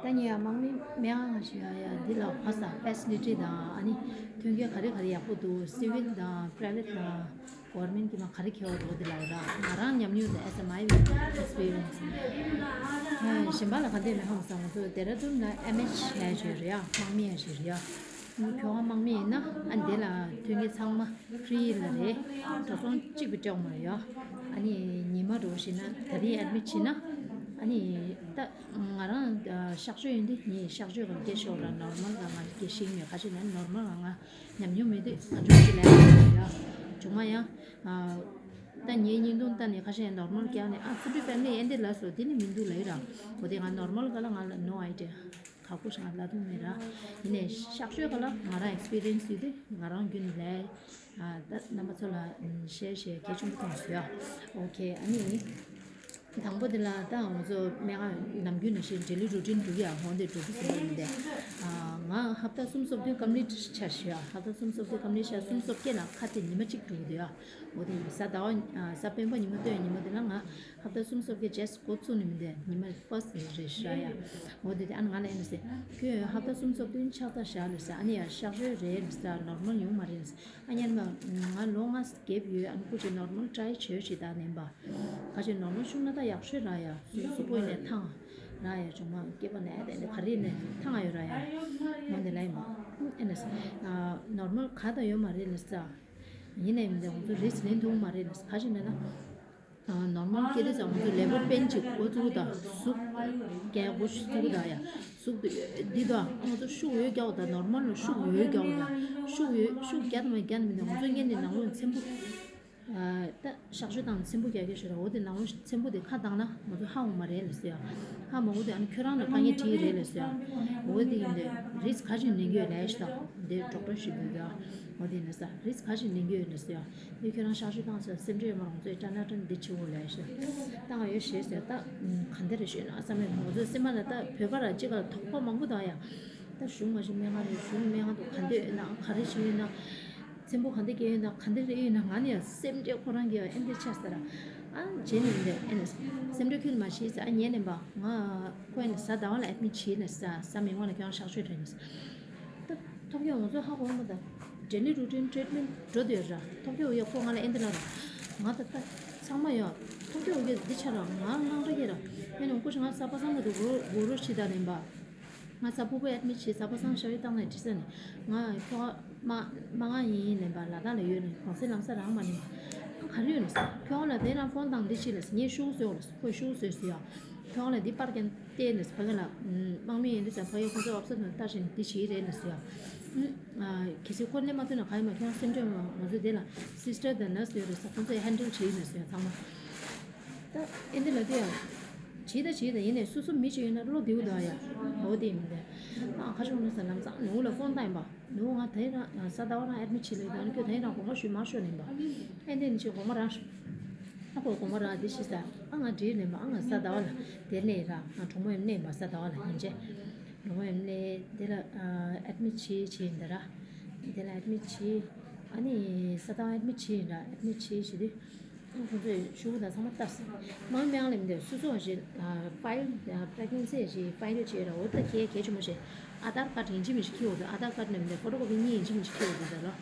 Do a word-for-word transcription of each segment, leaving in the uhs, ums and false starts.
ད་ཉེ་ཡ་དམག་མི་སྨན་ཁང་ཞིག་ཡ་ཡ་འདི་ལ་ཧ་ས་ཕེ་སི་ལི་ཊི་དང་ཨ་ནི་མཐུན་རྐྱེན་ག་རེ་ག་རེ་ཡག་པོ་འདུག་སི་ཝིལ་དང་པ་རའི་ཝེ་ཊི་དང་གོ་ཝར་མེན་ཊི་གི་མ་ག་རེ་ཁེལ་བ་འདུག་འདི་ལ་ཡོད་ར། ང་རང་ཉམས་མྱོང་དང་as a my experience གཞན་པ་ལ་ག་འདྲ་མེད་ཧང་སང་ང་ཚོ་ཌེ་ར་ཌུན་ལ་ཨེམ་ཨེཆ་ལས་བྱོས་རེད་ཡ། དམག་མི་ཡ་ཞིག་རེད་ཡ། ཁྱོ་ག་དམག་མི་ཡིན་ན་ཨ་འདི་ལ་མཐུན་རྐྱེན་ཚང་མ་ཕི་རི་ལ་རེད། འགྲོ་སོང་གཅིག་པུ་སྤྲད་མ་རེད་ཡ། ཨ་ནི་ཉི་མ་འགྲོ་ཞིག་ན་ད་རིང་ཨེ་ཌི་མིཊ་བྱས་ན་ཨ་ནི་ད་ང་རང་གཤག་བཅོས་ཡིན་དུས་ངས་གཤག་བཅོས་གང་སྐད་ཤོར་ར་ནོར་མལ་གང་ང་སྐད་ཤེས་མེད། ཁ་ཤས་ན་ནོར་མལ་གང་ང་ཉམས་མྱོང་མེད་དུས་ང་ཚོ་ཅི་ལས་ཡ་བྱུང་མ་ཡ། ད་ངའི་བརྙན་ཐུང་ལྟ་ནས་ཁ་ཤས་ནོར་མལ་རྒྱག་ནས་ཨ་ཚུ་ཌི་ཕེ་མི་ལི་ཨེ་འདི་ལ་སོ་འདི་ནི་མི་འདུག་ལ་ཡི་ར། འོ་དེ་ང་ནོར་མལ་ག་ལ་ང་ལ་ནོ་ཨའི་ཌི་ཡ། ག་གོ་ཞིག་ང་ལ་ཐུག་མེད་ར། ཡིན་ནའི་གཤག་བཅོས་ག་ལ་ང་རང་ཨེག་སི་པི་རི་ཡན་སི་ཡོད་དུས་ང་རང་རྒྱུན་ལས། ཨ་ད་རྣམ་པ་ཚོ་ལ་ཨམ་བཤད་བཤད་གལ་ཆེན་པོ་མཐོང་སོང་ཡ། ཨོ་ཁེ། ཨ་ནི་དང་པོ་དེ་ལ་ད་ང་ཚོ་སྨན་ཁང་ནམ་རྒྱུན་ནང་བཞིན་ཌེ་ལི་རུ་ཊིན་འགྲོ་གི་ཡ། འོ་འདི་འགྲོ་གི་སོང་ཡིན་ཏེ། ཨ་ང་ཧབ་ཏ་གསུམ་སོབ་དུས་ཀམ་པི་ལིཊ་ཆ་ཞུ་ཡ། ཧབ་ཏ་གསུམ་སོབ་དུས་ཀམ་པི་ལིཊ་ཆ་གསུམ་སོབ་སྐྱེ་ན་ཁ་ཏི་ཉི་མ་གཅིག་འགྲོ་གི་འདུག་ཡ། འོ་དེ་ཡིན་གཟའ་ཟླ་བ་ཨ་གཟའ་སྤེན་པ་ཉི་མ་སྟོན་ཉི་མ་དེ་ལ་ང་ཧབ་ཏ་གསུམ་སོབ་ཀྱི་ཇེ་སི་འགོ་བཙུགས་ནི་མིན་ཏེ་ཉི་མ་ཕར་སི་རེད་ཤག་ཡ། འོ་དེ་དེ་ཨ་ནི་ང་ལ་ཨེ་ནི་སེ། ཁྱོད་ཧབ་ཏ་གསུམ་སོབ་དུས་ཕྱག་རྟགས་བཞག་ལེ་ས། ཨ་ནི་ཡ་གཤག་བཅོས་རེད་ལེ་ས། ནོར་མལ་ཡོང་མ་རེད་ལེ་ས། ཨ་ཉན་མ་ང་ལོ་ལྔ་རྒྱབ་ཡོད། ཨ་ནི་སྐུ་མཁྱེན་ནོར་མལ་ཊ་རའི་བྱོས་ཤིག་ད་ནན་པ། ག་ཅིག་ནོར་མལ་བྱུང་ན་ད་ཡག་ཤོས་ར་ཡ། སུ་སུ་པོ་ཡིན་ནས་ཐང་ར་ཡ། བྱུང་མ་སྐྱེས་པ་ནས་ཨ་དེ་ནས་ག་རེ་ནས་ཐང་ཡོད་ར་ཡ། འོ་དེ་ལ་ཡིན་མ་ཨེ་ནི་སེ། ནོར་མལ་ག་ད་ཡོད་མ་རེད་ལེ་ས། ཡིན་ནའི་མི་འདུག་ང་ཚོ་རིས་ལེན་ཐུབ་མ་རེད་ལེ་ས། ག་ཅིག་མེད་ན། ནོར་མལ་སྐྱེ་དུས་ཙམ་ང་ཚོ་ལེ་བར་པེན་ཅིག་འགོ་བཙུགས་དང་ཟུག་རྒྱག་འགོ་བཙུགས་དང་ཡ། ཟུག་འདི་དང་ང་ཚོ་ཤུགས་ཡོད་རྒྱག་དང་ནོར་མལ་ལ་ཤུགས་ཡོད་རྒྱག་དང་ཤུགས་ཡོད་ཤུགས་རྒྱག་དང་མ་རྒྱག་ནི་མི་འདུག་ང་ཚོ་ངན་ནི་ནང་ལོགས་ཚེམ་བུ། ད་གཤག་བཅོས་བཏང་ཚེམ་བུ་རྒྱག་གི་ཞོར་འོ་དེ་ནང་ལོགས་ཚེམ་བུ་དེ་ཁ་བཏང་ན་ང་ཚོ་ཧ་འོང་མ་རེད་ལ་ཟེར་ཡ། ཧ་མ་འོང་དེ་ཨ་ནི་ཁྱོད་རང་ལ་དཀའ་ངལ་འཕྲད་ཀྱི་རེད་ལ་ཟེར་ཡ། འོ་དེ་ཡིན་དེ་རིས་ག་ཅིག་ལེན་གྱི་ཡོད་ལས་ཤི་དང་དེ་ཌོག་ཊར་ཞིག་དགོས་ཀྱི་ཡ། འོ་དེ་ཡིན་ན་ས་རིས་ག་ཅིག་ལེན་གྱི་ཡོད་ལ་ཟེར་ཡ། འདི་ཁྱོད་རང་གཤག་བཅོས་བཏང་ས་སེམས་ཁྲལ་ཡོད་མ་རུང་ཚོས་ཀྲ་ན་ཀྲ་འདི་བྱེད་འོ་ལས་ཤི། བཏང་ཡོད་ཞེས་ཟེར་ད། ག་འདི་རེད་ཤོད་ན་བསམ་མེད་ང་ཚོའི་སེམས་པ་ལ་ད་བོད་པ་ར་གཅིག་ག་དོགས་པ་མང་པོ་དང་ཡ། ད་གཞུང་མ་གཞི་སྨན་ཁང་རེད་གཞུང་སྨན་ཁང་དུ་ག་འདི་ཡོད་ན་ག་རེ་བྱེད་ཡོད་ན། ཚེམ་བུ་ག་འདི་སྐྱེ་ཡོད་ན་ག་འདི་རེད་ཡོད་ན་ང་ནི་ཡ་སེམས་ཁྲལ་ཁོ་རང་གི་ཡ་ཨེ་འདི་ཆགས་ས་ར། ཨ་བྱས་ནས་འདི་ཨེ་ནི་སེམས་ཁྲལ་ཁྱོད་མ་བྱེད་ཟེར་ཨ་ཉན་ནས་པ་ང་ཁོ་ཨེ་ནི་གཟའ་ཟླ་བ་ལ་ཨེ་མི་བྱེད་ནས་ཟ་ཟ་མི་དབང་ལ་ཁྱོད་རང་གཤག་བཅོས་རེད་ནས་ཟ། ད་ཐོབ་རྒྱག་ང་ཚོ་ཧ་གོ་མ་ད། ཌེ་ལི་རུ་ཊིན་ཊི་རིཊ་མེན་ཊི་འགྲོ་དུས་ར་ཐོབ་རྒྱག་ཡོད་ཁོ་ང་ལ་ཨེ་འདི་ལ་ར། ང་ད་ད་ཚང་མ་ཡོད་ཐོབ་རྒྱག་ཡོད་འདི་ཆ་ར་ང་ངང་ར་ཡེ་ར། ཨེ་ནི་ཀུ་ཤི་ང་ས་པ་སང་ག་དུ་གོ་རོ་གོ་རོ་ཤི་ད་ནས་པ། ང་ས་ཕུ་པོ་ཨེ་མི་བྱེད་ས་པ་སང་ཤ་ཡི་བཏང་ནས་དྲི་ས་ནས་ང་ཁྱོ་མ་མ་ང་ཡིན་ནས་པ་ལ་དྭགས་ལ་ཡོད་ནས་གོང་སེ་ལམ་ས་རང་མ་ནས་ག་རེ་ཡོད་ནས་ཁྱོ་ལ་དེ་རང་ཕོན་བཏང་འདི་བྱེད་ལ་ངས་ཤུགས་བཟོས་ལ་ཁོས་ཤུགས་བཟོས་སུ་ཡ། ཁྱོད་ལ་འདི་པར་ཀན་བལྟས་ནས་ཕ་གི་ལ་དམག་མི་ཡིན་དུས་ཙམ་ཕ་གི་ཁོ་ཚོ་ཨོ་ཕི་སར་ནང་ལྟ་བཞིན་འདི་བྱེད་རེད་ནས་ཟེར་ཡ། གལ་སྲིད་ཁོ་སླེབས་མ་ཐུབ་ན་ག་ཡིན་མ་ཁྱོད་སེམས་ཁྲལ་མ་ང་ཚོ་དེ་ལ་སིས་ཊར་དང་ནར་སི་ཡོད་རེད་ས་ཁོ་ཚོས་ཧན་ཌལ་བྱེད་ཡིན་ནས་ཟེར་ཡ་ཚང་མ། ད་ཨེ་འདི་ལ་དེ་ཡ་བྱེད་ད་བྱེད་ད་ཡིན་ནས་སོ་སོ་མི་གཅིག་ཡོད་ན་བློ་བདེ་བོ་འདུག་ཡ། འོ་དེ་ཡིན་མི་འདུག་ཨ་ཁ་ཕྱོགས་ནས་ཟ་ལམ་སང་ནུ་བོ་ལ་ཕོན་བཏང་ཡིན་པ་ནུ་བོ་ང་དེ་རང་གཟའ་ཟླ་བ་རང་ཨེ་མི་བྱེད་ལ་ཡོད་ད་ནི་ཁྱོད་དེ་རང་དགོངས་པ་ཞུས་མ་ཤོར་ནས་ཡིན་པ་ཨེ་འདི་ནི་ཆེ་དགོངས་པ་རང་། ཨ་ཁོས་དགོངས་པ་རག་འདི་ཤི་ས། ཨ་ང་བྲིས་ལེན་པ་ཨ་ང་གཟའ་ཟླ་བ་ལ་དེ་ནས་ར་ང་གྲོགས་མོ་ཡང་གནས་པ་གཟའ་ཟླ་བ་ལ་ཡིན་ཅེ། གྲོགས་མོ་ཡང་གནས་དེ་ལ་ཨེ་མི་བྱེད་བྱེད་ཡིན་ད་ར། དེ་ལ་ཨེ་མི་བྱེད། ཨ་ནི་གཟའ་ཟླ་བ་ཨེ་མི་བྱེད་ཡིན་ར་ཨེ་མི་བྱེད་བྱེད་དུས། ཨ་ཁོ་ཚོས་ཤུ་གུ་དང་ཚང་མ་ལྟ་ས། མང་མེད་ལ་མི་འདུག་སོ་སོ་བ་ཞིག་ཕ་ཡིལ་པྲེག་ནན་སི་ཞིག་ཕ་ཡིལ་བྱེད་ར་འོ་ད་གལ་གལ་ཆེན་པོ་ཞིག་ཨ་དྷར་ཀར་ཡིན་གཅིག་མིན་གཅིག་ཁྱེར་འོ་དུ་ཨ་དྷར་ཀར་ནས་མི་འདུག་ཕོ་ཊོ་ཀོ་པི་གཉིས་ཡིན་གཅིག་མིན་གཅིག་ཁྱེར་འོ་དུ་ད་ལོ།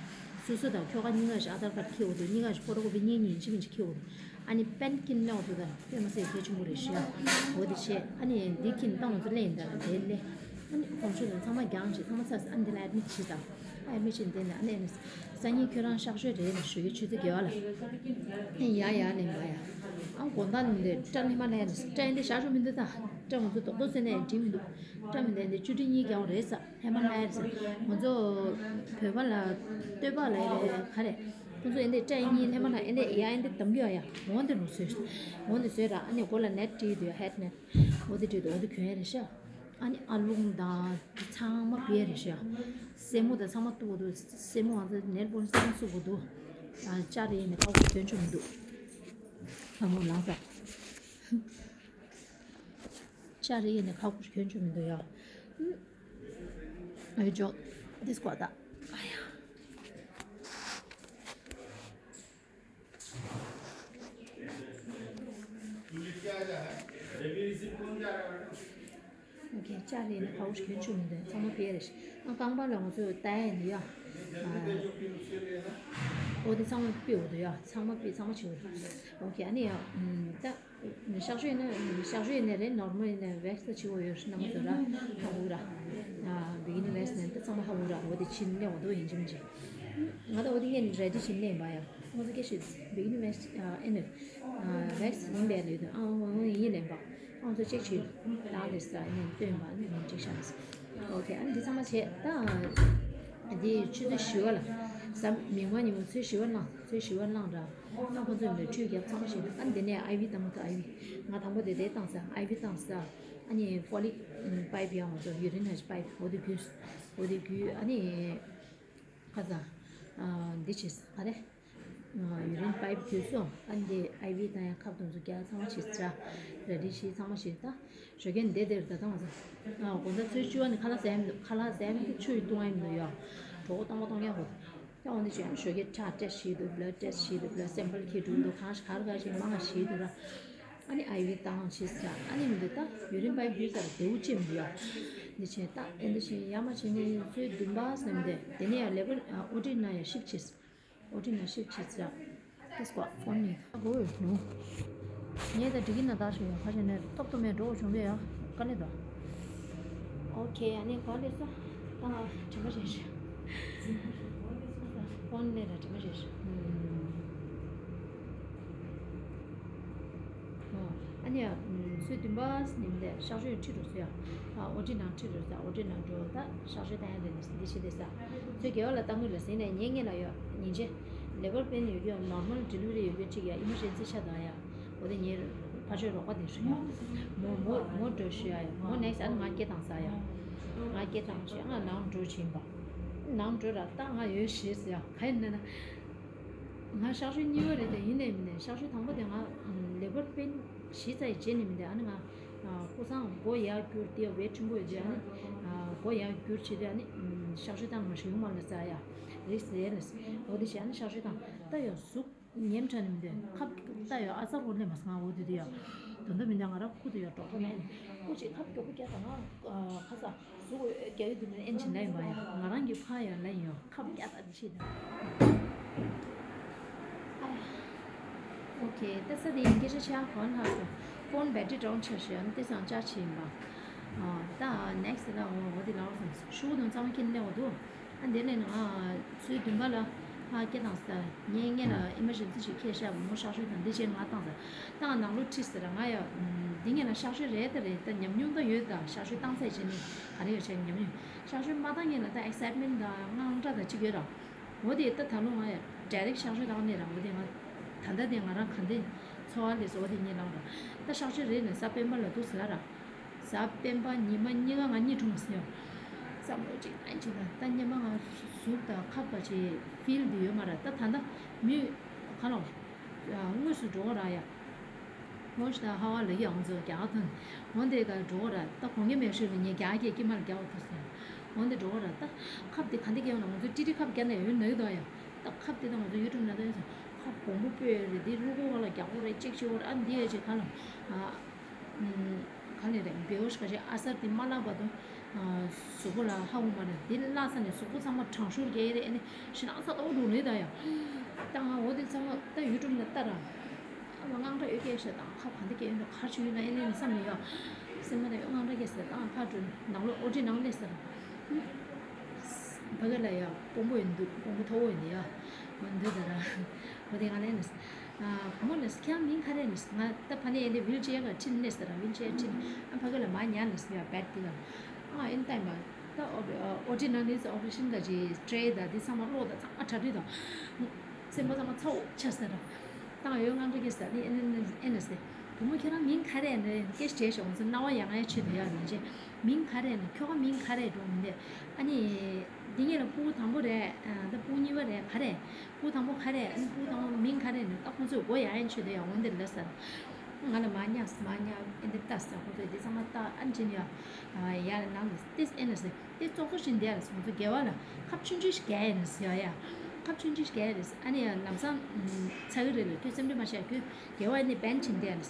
སོ་སོ་དང་ཁྱོ་ག་གཉིས་ཀ་ཞིག་ཨ་དྷར་ཀར་ཁྱེར་འོ་དུ་གཉིས་ཀ་ཞིག་ཕོ་ཊོ་ཀོ་པི་གཉིས་གཉིས་ཡིན་གཅིག་མིན་གཅིག་ཁྱེར་འོ་དུ། ཨ་ནི་པན་ཀིན་ནོག་དུ་དང་དཔེ་མ་སྲིད་གལ་ཆེན་པོ་རེད་ཤག་འོ་དེ་བྱས་ཨ་ནི་འདི་ཀིན་བཏང་བ་ཚོ་ལེན་ཡིན་ད་ལ་དེ་ལས་ཨ་ནི་གོང་ཆུ་དང་ཚང་མ་རྒྱང་ཞིག་ཚང་མ་ཚར་ཨ་ནི་འདི་ལ་ཨེ་མི་བྱེད་ད་ཨ་ཨེ་མི་བྱེད་འདི་ནས་ཨ་ནི་ཨེ་མི་སང་ཉིན་ཁྱོད་རང་གཤག་བཅོས་རེད་ནས་ཞུ་གི་ཆུ་ཚོད་བརྒྱད་པ་ལ་ཨ་ནི་ཡ་ཡ་ལེན་པ་ཡ་ཨ་དགོང་དག་ནི་འདི་སྐྲ་ལྷས་མ་ལྷས་ནས་སྐྲ་ཡིན་འདི་བཞག་ཆོག་མི་འདུག་ད་སྐྲ་ང་ཚོ་རྡོག་རྡོག་ཟེར་ནས་འགྲིག་མི་འདུག་སྐྲ་མི་འདི་འདི་བཅུ་དྲུག་གཉིས་རྒྱག་པ་རེད་ས། ཧེ་མ་ལ་ཡར་ཟེར། ང་ཚོ་བོད་པ་ལ་སྟོད་པ་ལ་ཡ་ག་རེ། ཁོང་ཚོ་ཨེ་འདི་སྐྲ་གཉིས་ལྷས་མ་ལ་ཨེ་འདི་ཡ་ཨེ་འདི་འདམ་གྱི་ཡ་ཡ། འོ་འདི་རུ་བཟོས། འོ་འདི་བཟོས་ར་ཨ་ནི་མགོ་ལ་ནེཊ་བྲིས་འདུག་ཧེཌ་ནེཊ། འོ་འདི་བྲིས་འདུག་འོ་འདི་གྱོན་ཡ་རེད་ཤག་ཨ་ནི་ཨ་ལུང་དང་འདི་ཚང་མ་བེ་རེད་ཤག་སེན་མོ་དང་ཚང་མ་གཏུབ་དགོས་འདུག་སེན་མོ་ང་ཚོ་ནེལ་པོ་ལིས་ཚང་མ་བཙུགས་དགོས་འདུག་ཨ་ལྕགས་རི་ཡིན་ནས་ཁ་ཁུ་གྱོན་ཆོག་མི་འདུག་ཨ་མོ་ལངས་ས། ལྕགས་རི་ཡིན་ནས་ཁ་ཁུ་གྱོན་ཆོག་མི་འདུག་ཡ། ཨ་ཡོ་ཇོ། འདི་སྐོར་ད། ཨ་ཡ། ཀྱི་ལྕགས་ལས་ནི་ཕ་བོ་ཞིག་གྱོན་ཆོག་མི་འདུག་ཚང་མ་སྤེལ་རེད། ཨ་རྐང་པ་ལ་ང་ཚོས་ལྟ་ཡ་ཡིན་ཡ། ཨོ་དེ་ཚང་མ་སྤེལ་འོ་དུ་ཡ། ཚང་མ་སྤེལ་ཚང་མ་བྱེད་འོ་དུ། ཨོ་ཁེ། ཨ་ནི་ཡ་ད་གཤག་བཅོས་ཡིན་ན་གཤག་བཅོས་ཡིན་ན་རེད། ནོར་མལ་ཡིན་ན་ཝེག་སི་ད་བྱེད་འོ་ཡོད་རེད། རྣམ་པ་ཚོ་ར་ཧ་གོ་ར། བི་གི་ནི་ཝེག་སི་ནི་ད་ཚང་མ་ཧ་གོ་ར། འོ་དེ་ཕྱིན་ནས་འོ་དུ་ཡིན་གཅིག་མིན་གཅིག་ང་ད་འོ་དེ་ངས་རེ་ཌི་བྱིན་ནས་ཡིན་པ་ཡ། ང་ཚོ་སྐད་ཤེས་བི་གི་ནི་ཝེག་སི་ཨེ་ནི་ཝེག་སི་ཡིན་པས་ལས་དོན་ཨང་འོ་ཡིན་ལས་པ། ཁོང་ཚོ་ཅེག་བྱེད། ལག་ལེ་ས་ནས་སྟོན་པ་ནི་མི་འགྲིག་ཤག་ཨོ་ཁེ། ཨ་ནི་འདི་ཚང་མ་བྱས་ད། འདི་ཆུ་ཚོད་བཞི་པ་ལ། གཟའ་མིག་དམར་ཉིན་མོ་ཚོད་བཞི་པ་བླངས། ཚོད་བཞི་པ་བླངས་ར། ཨ་ཁོང་ཚོས་འདི་ཁྲུས་རྒྱབ་ཚང་མ་བྱས། ཨ་ནི་འདི་ནས་ཨའི་བི་བཏང་གི་འདུག་ཨའི་བི། ང་དང་པོ་དེ་དེ་བཏང་ས། ཨའི་བི་བཏང་ས། ཨ་ནི་ཕོ་ལིག་པའིབ་ཡང་ང་ཚོ་ཡུ་རིན་ནེ་པའིབ་འོ་དེ་བརྒྱུད། འོ་དེ་བརྒྱུད་ཨ་ནི། ཁ་ས། འདི་བྱས་ག་རེ། ཡུ་རིན་པའིབ་བརྒྱུད་སོང་། ཨ་འདི་ཨའི་བི་དང་ཡང་ཁབ་དང་ཚོ་རྒྱག་ཚང་མ་བྱས་ཚར། ར་ཌི་ཤི་ཚང་མ་བྱས་ད། ཞོགས་ཀས་འདི་དེར་ད་བཏང་ཚར། དགོང་དག་ཚོད་བཅུ་པ་ནི་ཁ་ལག་ཟ་ཡ་མི་འདུག་ཁ་ལག་ཟ་ཡ་མི་འདུག་ཆུ་ཡི་བཏུང་ཡ་མི་འདུག་ཡ། གྲོད་ཁོག་སྟོང་པ་སྟོང་རྐྱང་གོ། ཡང་འོན་ཏེ་ཞོགས་ཀས་ཁྲག་ཊེ་སི་ཊི་བྱས་འདུག་བྷི་ལཌ་ཊེ་སི་ཊི་བྱས་འདུག་བྷི་ལཌ་སེམ་པལ་ཁྱེར་འགྲོ་འདུག་གང་ཞིག་ག་རེ་ག་ཞིག་མང་བ་བྱས་འདུག་ར། ཨ་ནི་ཨའི་བི་བཏང་བྱས་ཚར། ཨ་ནི་མི་འདུག་ད་ཡུ་རིན་པའིབ་བརྒྱུད་ཚར་བདེ་བོ་ཅིག་མི་འདུག་ཡ། འདི་བྱས་ད་ཨེ་འདི་བྱས་ཡ་མ་བྱས་ནས་ཚོད་བདུན་པ་ཟིན་ཏེ་དེ་ནས་ཡང་ལེ་བར་ཨོ་ཊི་ནང་ཡང་ཤིབ་བྱས། ཨོ་ཊི་ནང་ཤིབ་བྱས་ཚར། ཏེ་སྐོ་ཕོན་ནི་ཨ་གོ་ཡོད་ནོ། ངས་ད་འགྲིག་གི་ན་ད་ཞུ་ཡ་ཁ་ཆེ་ནས་ཏོག་ཏོ་མེད་འགྲོ་བྱུང་བས་ཡ་དཀའ་ལས་ད། ཨོ་ཁེ། ཨ་ནི་ག་ལས་ས་ད་ང་དྲི་མ་རེད། ཕོན་ནས་ད་དྲི་མ་རེད། ཨ་ནི་ཡ། ཚོད་བདུན་པ་ཉིན་ལས་གཤག་བཅོས་ཁྲིད་འགྲོ་ཚུལ་ཡ། ཨོ་ཊི་ནང་ཁྲིད་འགྲོ་ཚུལ། ཨོ་ཊི་ནང་འགྲོ་ད་གཤག་བཅོས་བཏང་ཡ་ལས་ནི་འདི་ཤི་དེ་ས། ཚོད་རྒྱལ་བ་ལ་བཏང་དགོས་ལ་ཟིན་ནས་ཉེ་ཉེ་ལ་ཡོད་ཉིན་བྱེད། ལེ་བར་པེན་ཡོད་རྒྱུ་ནོར་མལ་ཌི་ལི་བ་རི་ཡོད་རྒྱུ་གཅིག་ཡ་ཨི་མར་ཇེན་སི་ཆ་དང་ཡ། འོ་དེ་ཉེ་ཕ་ཆོས་རོགས་པ་དེ་ཧྲུ་ཡ། མོ་མོ་མོ་འགྲོ་ཞུ་ཡ་ཡ་མོ་ནེག་སི་ཨ་ནི་ང་སྐད་བཏང་ས་ཡ། ང་སྐད་བཏང་ཞུ་ཡ་ང་ནང་འགྲོ་བྱིན་པ། ནང་འགྲོ་ར་ད་ང་ཡོད་ཞེས་ཟེར་ཡ་ག་ཡིན་ན་ན། ང་གཤག་བཅོས་གཉིས་པ་རེད་དེ་ཡིན་ནའི་མིན་ནའི་གཤག་བཅོས་དང་པོ་དེ་ང་ལེ་བར་པེན་བཞི་ཙམ་ཡི་རྗེས་ནས་མིན་ཏེ་ཨ་ནི་ང་སྐུ་སང་མགོ་ཡར་བསྒྱུར་དེ་ཝེ་ཊི་ཕྲན་བུ་ཡོད་དེ་ཨ་ནི་མགོ་ཡར་བསྒྱུར་བྱེད་དེ་ཨ་ནི་གཤག་བཅོས་བཏང་མ་ཞིག་ཡོང་མ་ལ་ཟ་ཡ་རིགས་ཟེར་ནས་འོ་དེ་བྱས་ཨ་ནི་གཤག་བཅོས་བཏང་ད་ཡང་གཟུགས་ཉེམ་ཁྲ་ནི་མིན་ཏེ་ཁབ་ད་ཡང་ཨ་ཙར་འོ་ལེ་མ་སང་འོ་དེ་དེ་ཡང་དོན་དུ་མིན་ཏེ་ང་ར་ཁུ་དེ་ཡང་གྲོགས་པོ་མེད་ནི་ཁུ་ཅིག་ཁབ་མགྱོགས་པོ་རྒྱག་ད་ང་ཁ་ས། གཟུགས་རྒྱ་ཡུལ་དུ་ནས་ཨེན་ཆི་ལ་ཡིན་པ་ཡ། ང་རང་གི་ཕ་ཡ་ལ་ཡིན་ཡོ་ཁབ་རྒྱ་ད་འདི་ཤེས་ད། ཨོ་ཁེ། ད་ས་དེ་ཡིན་སྐད་ཆ་ཆ་གོ་ན་ཧ་སོ། ཕོན་བེ་ཊི་རི་ཌའུན་ཆགས་ཤག་ཨ་ནི་དེ་སང་ཅག་ཆེ་ཡིན་པ། ད་ནེག་སི་ལ་འོ་འོ་དེ་ལ་འོ་སོང་ཤུ་གུ་དང་གཙང་མ་ཁྱེར་ནས་འོ་དུ། ཨ་འདི་ནས་ང་ཚོའི་བདུན་པ་ལ་ཕ་སྐད་བཏང་ས་ངས་ངས་ལ་ཨི་མར་ཇེན་སི་ཞིག་ཁྱེར་ཤག་མོ་གཤག་བཅོས་དང་འདི་བྱས་ང་བཏང་ས་ད་ང་ནང་ལོ་ཁྲིད་ཟེར་ང་ཡ་འདི་ངས་ལ་གཤག་བཅོས་རེད་ད་རེད་ད་ཉམས་མྱོང་ད་ཡོད་ད་གཤག་བཅོས་བཏང་ཚད་བྱས་ནས་ག་རེ་ཡོད་བྱས་ཉམས་མྱོང་གཤག་བཅོས་མ་བཏང་ངས་ལ་ད་ཨེག་སའིཊ་མེན་ཊི་དང་དངངས་སྐྲག་དང་གཅིག་ཡོད་ར་འོ་དེ་ད་ད་ལོ་ང་ཡ་ཌའི་རེག་གཤག་བཅོས་བཏང་ནས་ར་འོ་དེ་ང་ད་ལྟ་དེ་ང་རང་ག་འདྲ་ཚོར་བ་ལས་སོ་འོ་དེ་ངས་ལངས་ར་ད་གཤག་བཅོས་རེད་ནས་གཟའ་སྤེན་པ་ལ་འདུག་ཟེར་ལ་ར། གཟའ་སྤེན་པ་ཉི་མ་གཉིས་ཀ་ང་གཉིད་ཁུག་མ་སོང་། བསམ་བློ་གཅིག་ཨ་ཅིག་ལ་ད་སྔོན་མ་ང་གཟུགས་དང་ཁབ་ཀ་ཅིག་ཕིལ་དུ་ཡོད་མ་རེད་ད་ད་ལྟ་མི་ག་ལ་དངོས་སུ་འགྲོ་གི་ར་ཡ། ངོ་ཤེས་དང་ཧ་བ་ལ་ཡ་ང་ཚོ་རྒྱ་གར་དང་འོ་འདི་ག་འགྲོ་གི་ར་ད་གོང་གི་མེ་ཤོད་ལ་ངས་རྒྱ་གར་སྐད་དཀྱིལ་མ་ལ་རྒྱག་པ་ཐུག་སོང་། འོ་འདི་འགྲོ་གི་ར་ད་ཁབ་དེ་ག་འདི་རྒྱག་ན་ང་ཚོ་ཀྲི་ཀྲི་ཁབ་རྒྱག་ན་ཡོད་ན་ཡོད་དོ་ཡ། ད་ཁབ་དེ་ད་ང་ཚོ་ཡུ་ཊུབ་ན་ད་ཡོད་སོང་ཁབ་སྦོམ་པོ་སྤོས་རེད་དེ་རུ་ཀོ་བ་ལ་རྒྱག་པོ་རེད་ཅིག་ཅིག་བར་ཨ་འདི་ཡ་ཅིག་ག་ལ། ག་ནས་རེད་བེའུ་ཤ་ཞེས་ཨ་སར་དེ་མ་བརླག་བར་དུ། གཟུགས་པོ་ལ་ཧ་གོ་མ་རེད་དེ་བརླག་ས་ནས་གཟུགས་པོ་ཚང་མ་གྲང་ཤུར་རྒྱག་ཡས་རེད་ཨ་ནི་ཞེ་ནང་ས་ཏོག་འགྲོ་ལེ་ད་ཡ། ད་ང་འོ་དེ་ཚང་མ་ད་ཡུ་ཊུབ་ནས་ལྟ་ར། ཨ་མ་དངངས་སྐྲག་ཡོད་སྐད་ཤ་དང་ཁ་གང་དེ་སྐད་ཡོད་ན་གར་ཆུ་ཡོད་ན་ཨེ་ནས་ནི་བསམ་ནས་ཡ། སེམས་པ་ན་ཡོད་དངངས་སྐྲག་སྐད་ཤ་དང་ཕར་འགྲོ་ནང་ལོགས་ཨོ་ཌི་ནང་སླེབས་ས་ར། ཕ་གི་ལ་ཡ་དཔོན་པོ་ཡིན་འདུག་དཔོན་པོ་མཐོ་བོ་ཡིན་འདུག་ཡ། འོ་འདུག་ད་ར། འོ་དེ་ང་ལ་ནི། བུ་མོ་ལགས་ཁྱེད་རང་མིང་ག་རེ་ནི། ང་ད་ཕ་ནས་ཡིན་ཏེ་ཝིལ་ཅེར་ག་ཁྲིད་ནས་ཟེར་ར་ཝིལ་ཅེར་ཁྲིད་ཨ་ཕ་གི་ལ་མ་ཉར་ནས་ཟེར་ཡ་བེད་དེ་ག་ཨ་ཨིན་ཏའི་མ་ད་ཨོ་ཨོ་ཊི་ནང་ནས་ཨོ་པ་རེ་ཤན་ག་ཅི་ཊེ་ད་དེ་ཚང་མ་གློག་དང་ཚང་མ་གྲ་སྒྲིག་དང་སེམས་པ་ཚང་མ་ཚ་བོ་ཆགས་ཟེར་ར་ད་ང་ཡོད་དངངས་སྐྲག་སྐྱེས་ཟེར་ནི་ཨེ་ནས་ཨེ་ནས་ཟེར་བུ་མོ་ཁྱེད་རང་མིང་ག་རེ་ནི་སྐད་ཆ་དྲིས་ཤོག་ང་ཚོ་སྣང་བ་ཡག་ངའི་ཆེད་དུ་ཡ་ཡིན་ཅེ་མིང་ག་རེ་ནི་ཁྱོ་ག་མིང་ག་རེ་འགྲོ་མི་འདུག་ཨ་ནི་འདི་ངེད་ལ་ཕྲུ་གུ་དང་པོ་རེད་ད་ཕྲུ་གུ་གཉིས་པ་རེད་ག་རེ། ཕྲུ་གུ་དང་པོ་ག་རེ། ཨ་ནི་ཕྲུ་གུ་དང་པོ་མིང་ག་རེ་ནི་ད་ཁོང་ཚོས་མགོ་ཡང་ཡང་ཆོད་དེ་ཡང་འོན་དེ་ལ་ཟེར། ང་ལ་མ་ཉག་མ་ཉག་ཨེ་འདི་ལྟ་ཟེར། ཁོང་ཚོས་འདི་ཚང་མ་ལྟ་ཨ་ནི་ཡ། ཡ་ལ་ནང་ལ་ཏིས་ཨེ་ནི་ཟེར་ཏིས་ཙོག་ཙོག་བཞིན་དེ་ཡ་ལ་ཁོང་ཚོ་དགེ་བ་ལ་ཁབ་ཆུང་ཆུང་ཞིག་རྒྱག་ཡ་ནི་ཟེར་ཡ། ཁབ་ཆུང་ཆུང་ཞིག་རྒྱག་རེད། ཨ་ནི་ཡང་ལམ་སང་ཚ་གི་རེད་ལ། ཁྱོད་སེམས་ཁྲལ་མ་བྱེད། ཁྱོད་རྒྱལ་བ་ཨ་ནི་བན་བྱིན་བསྡད་རེད།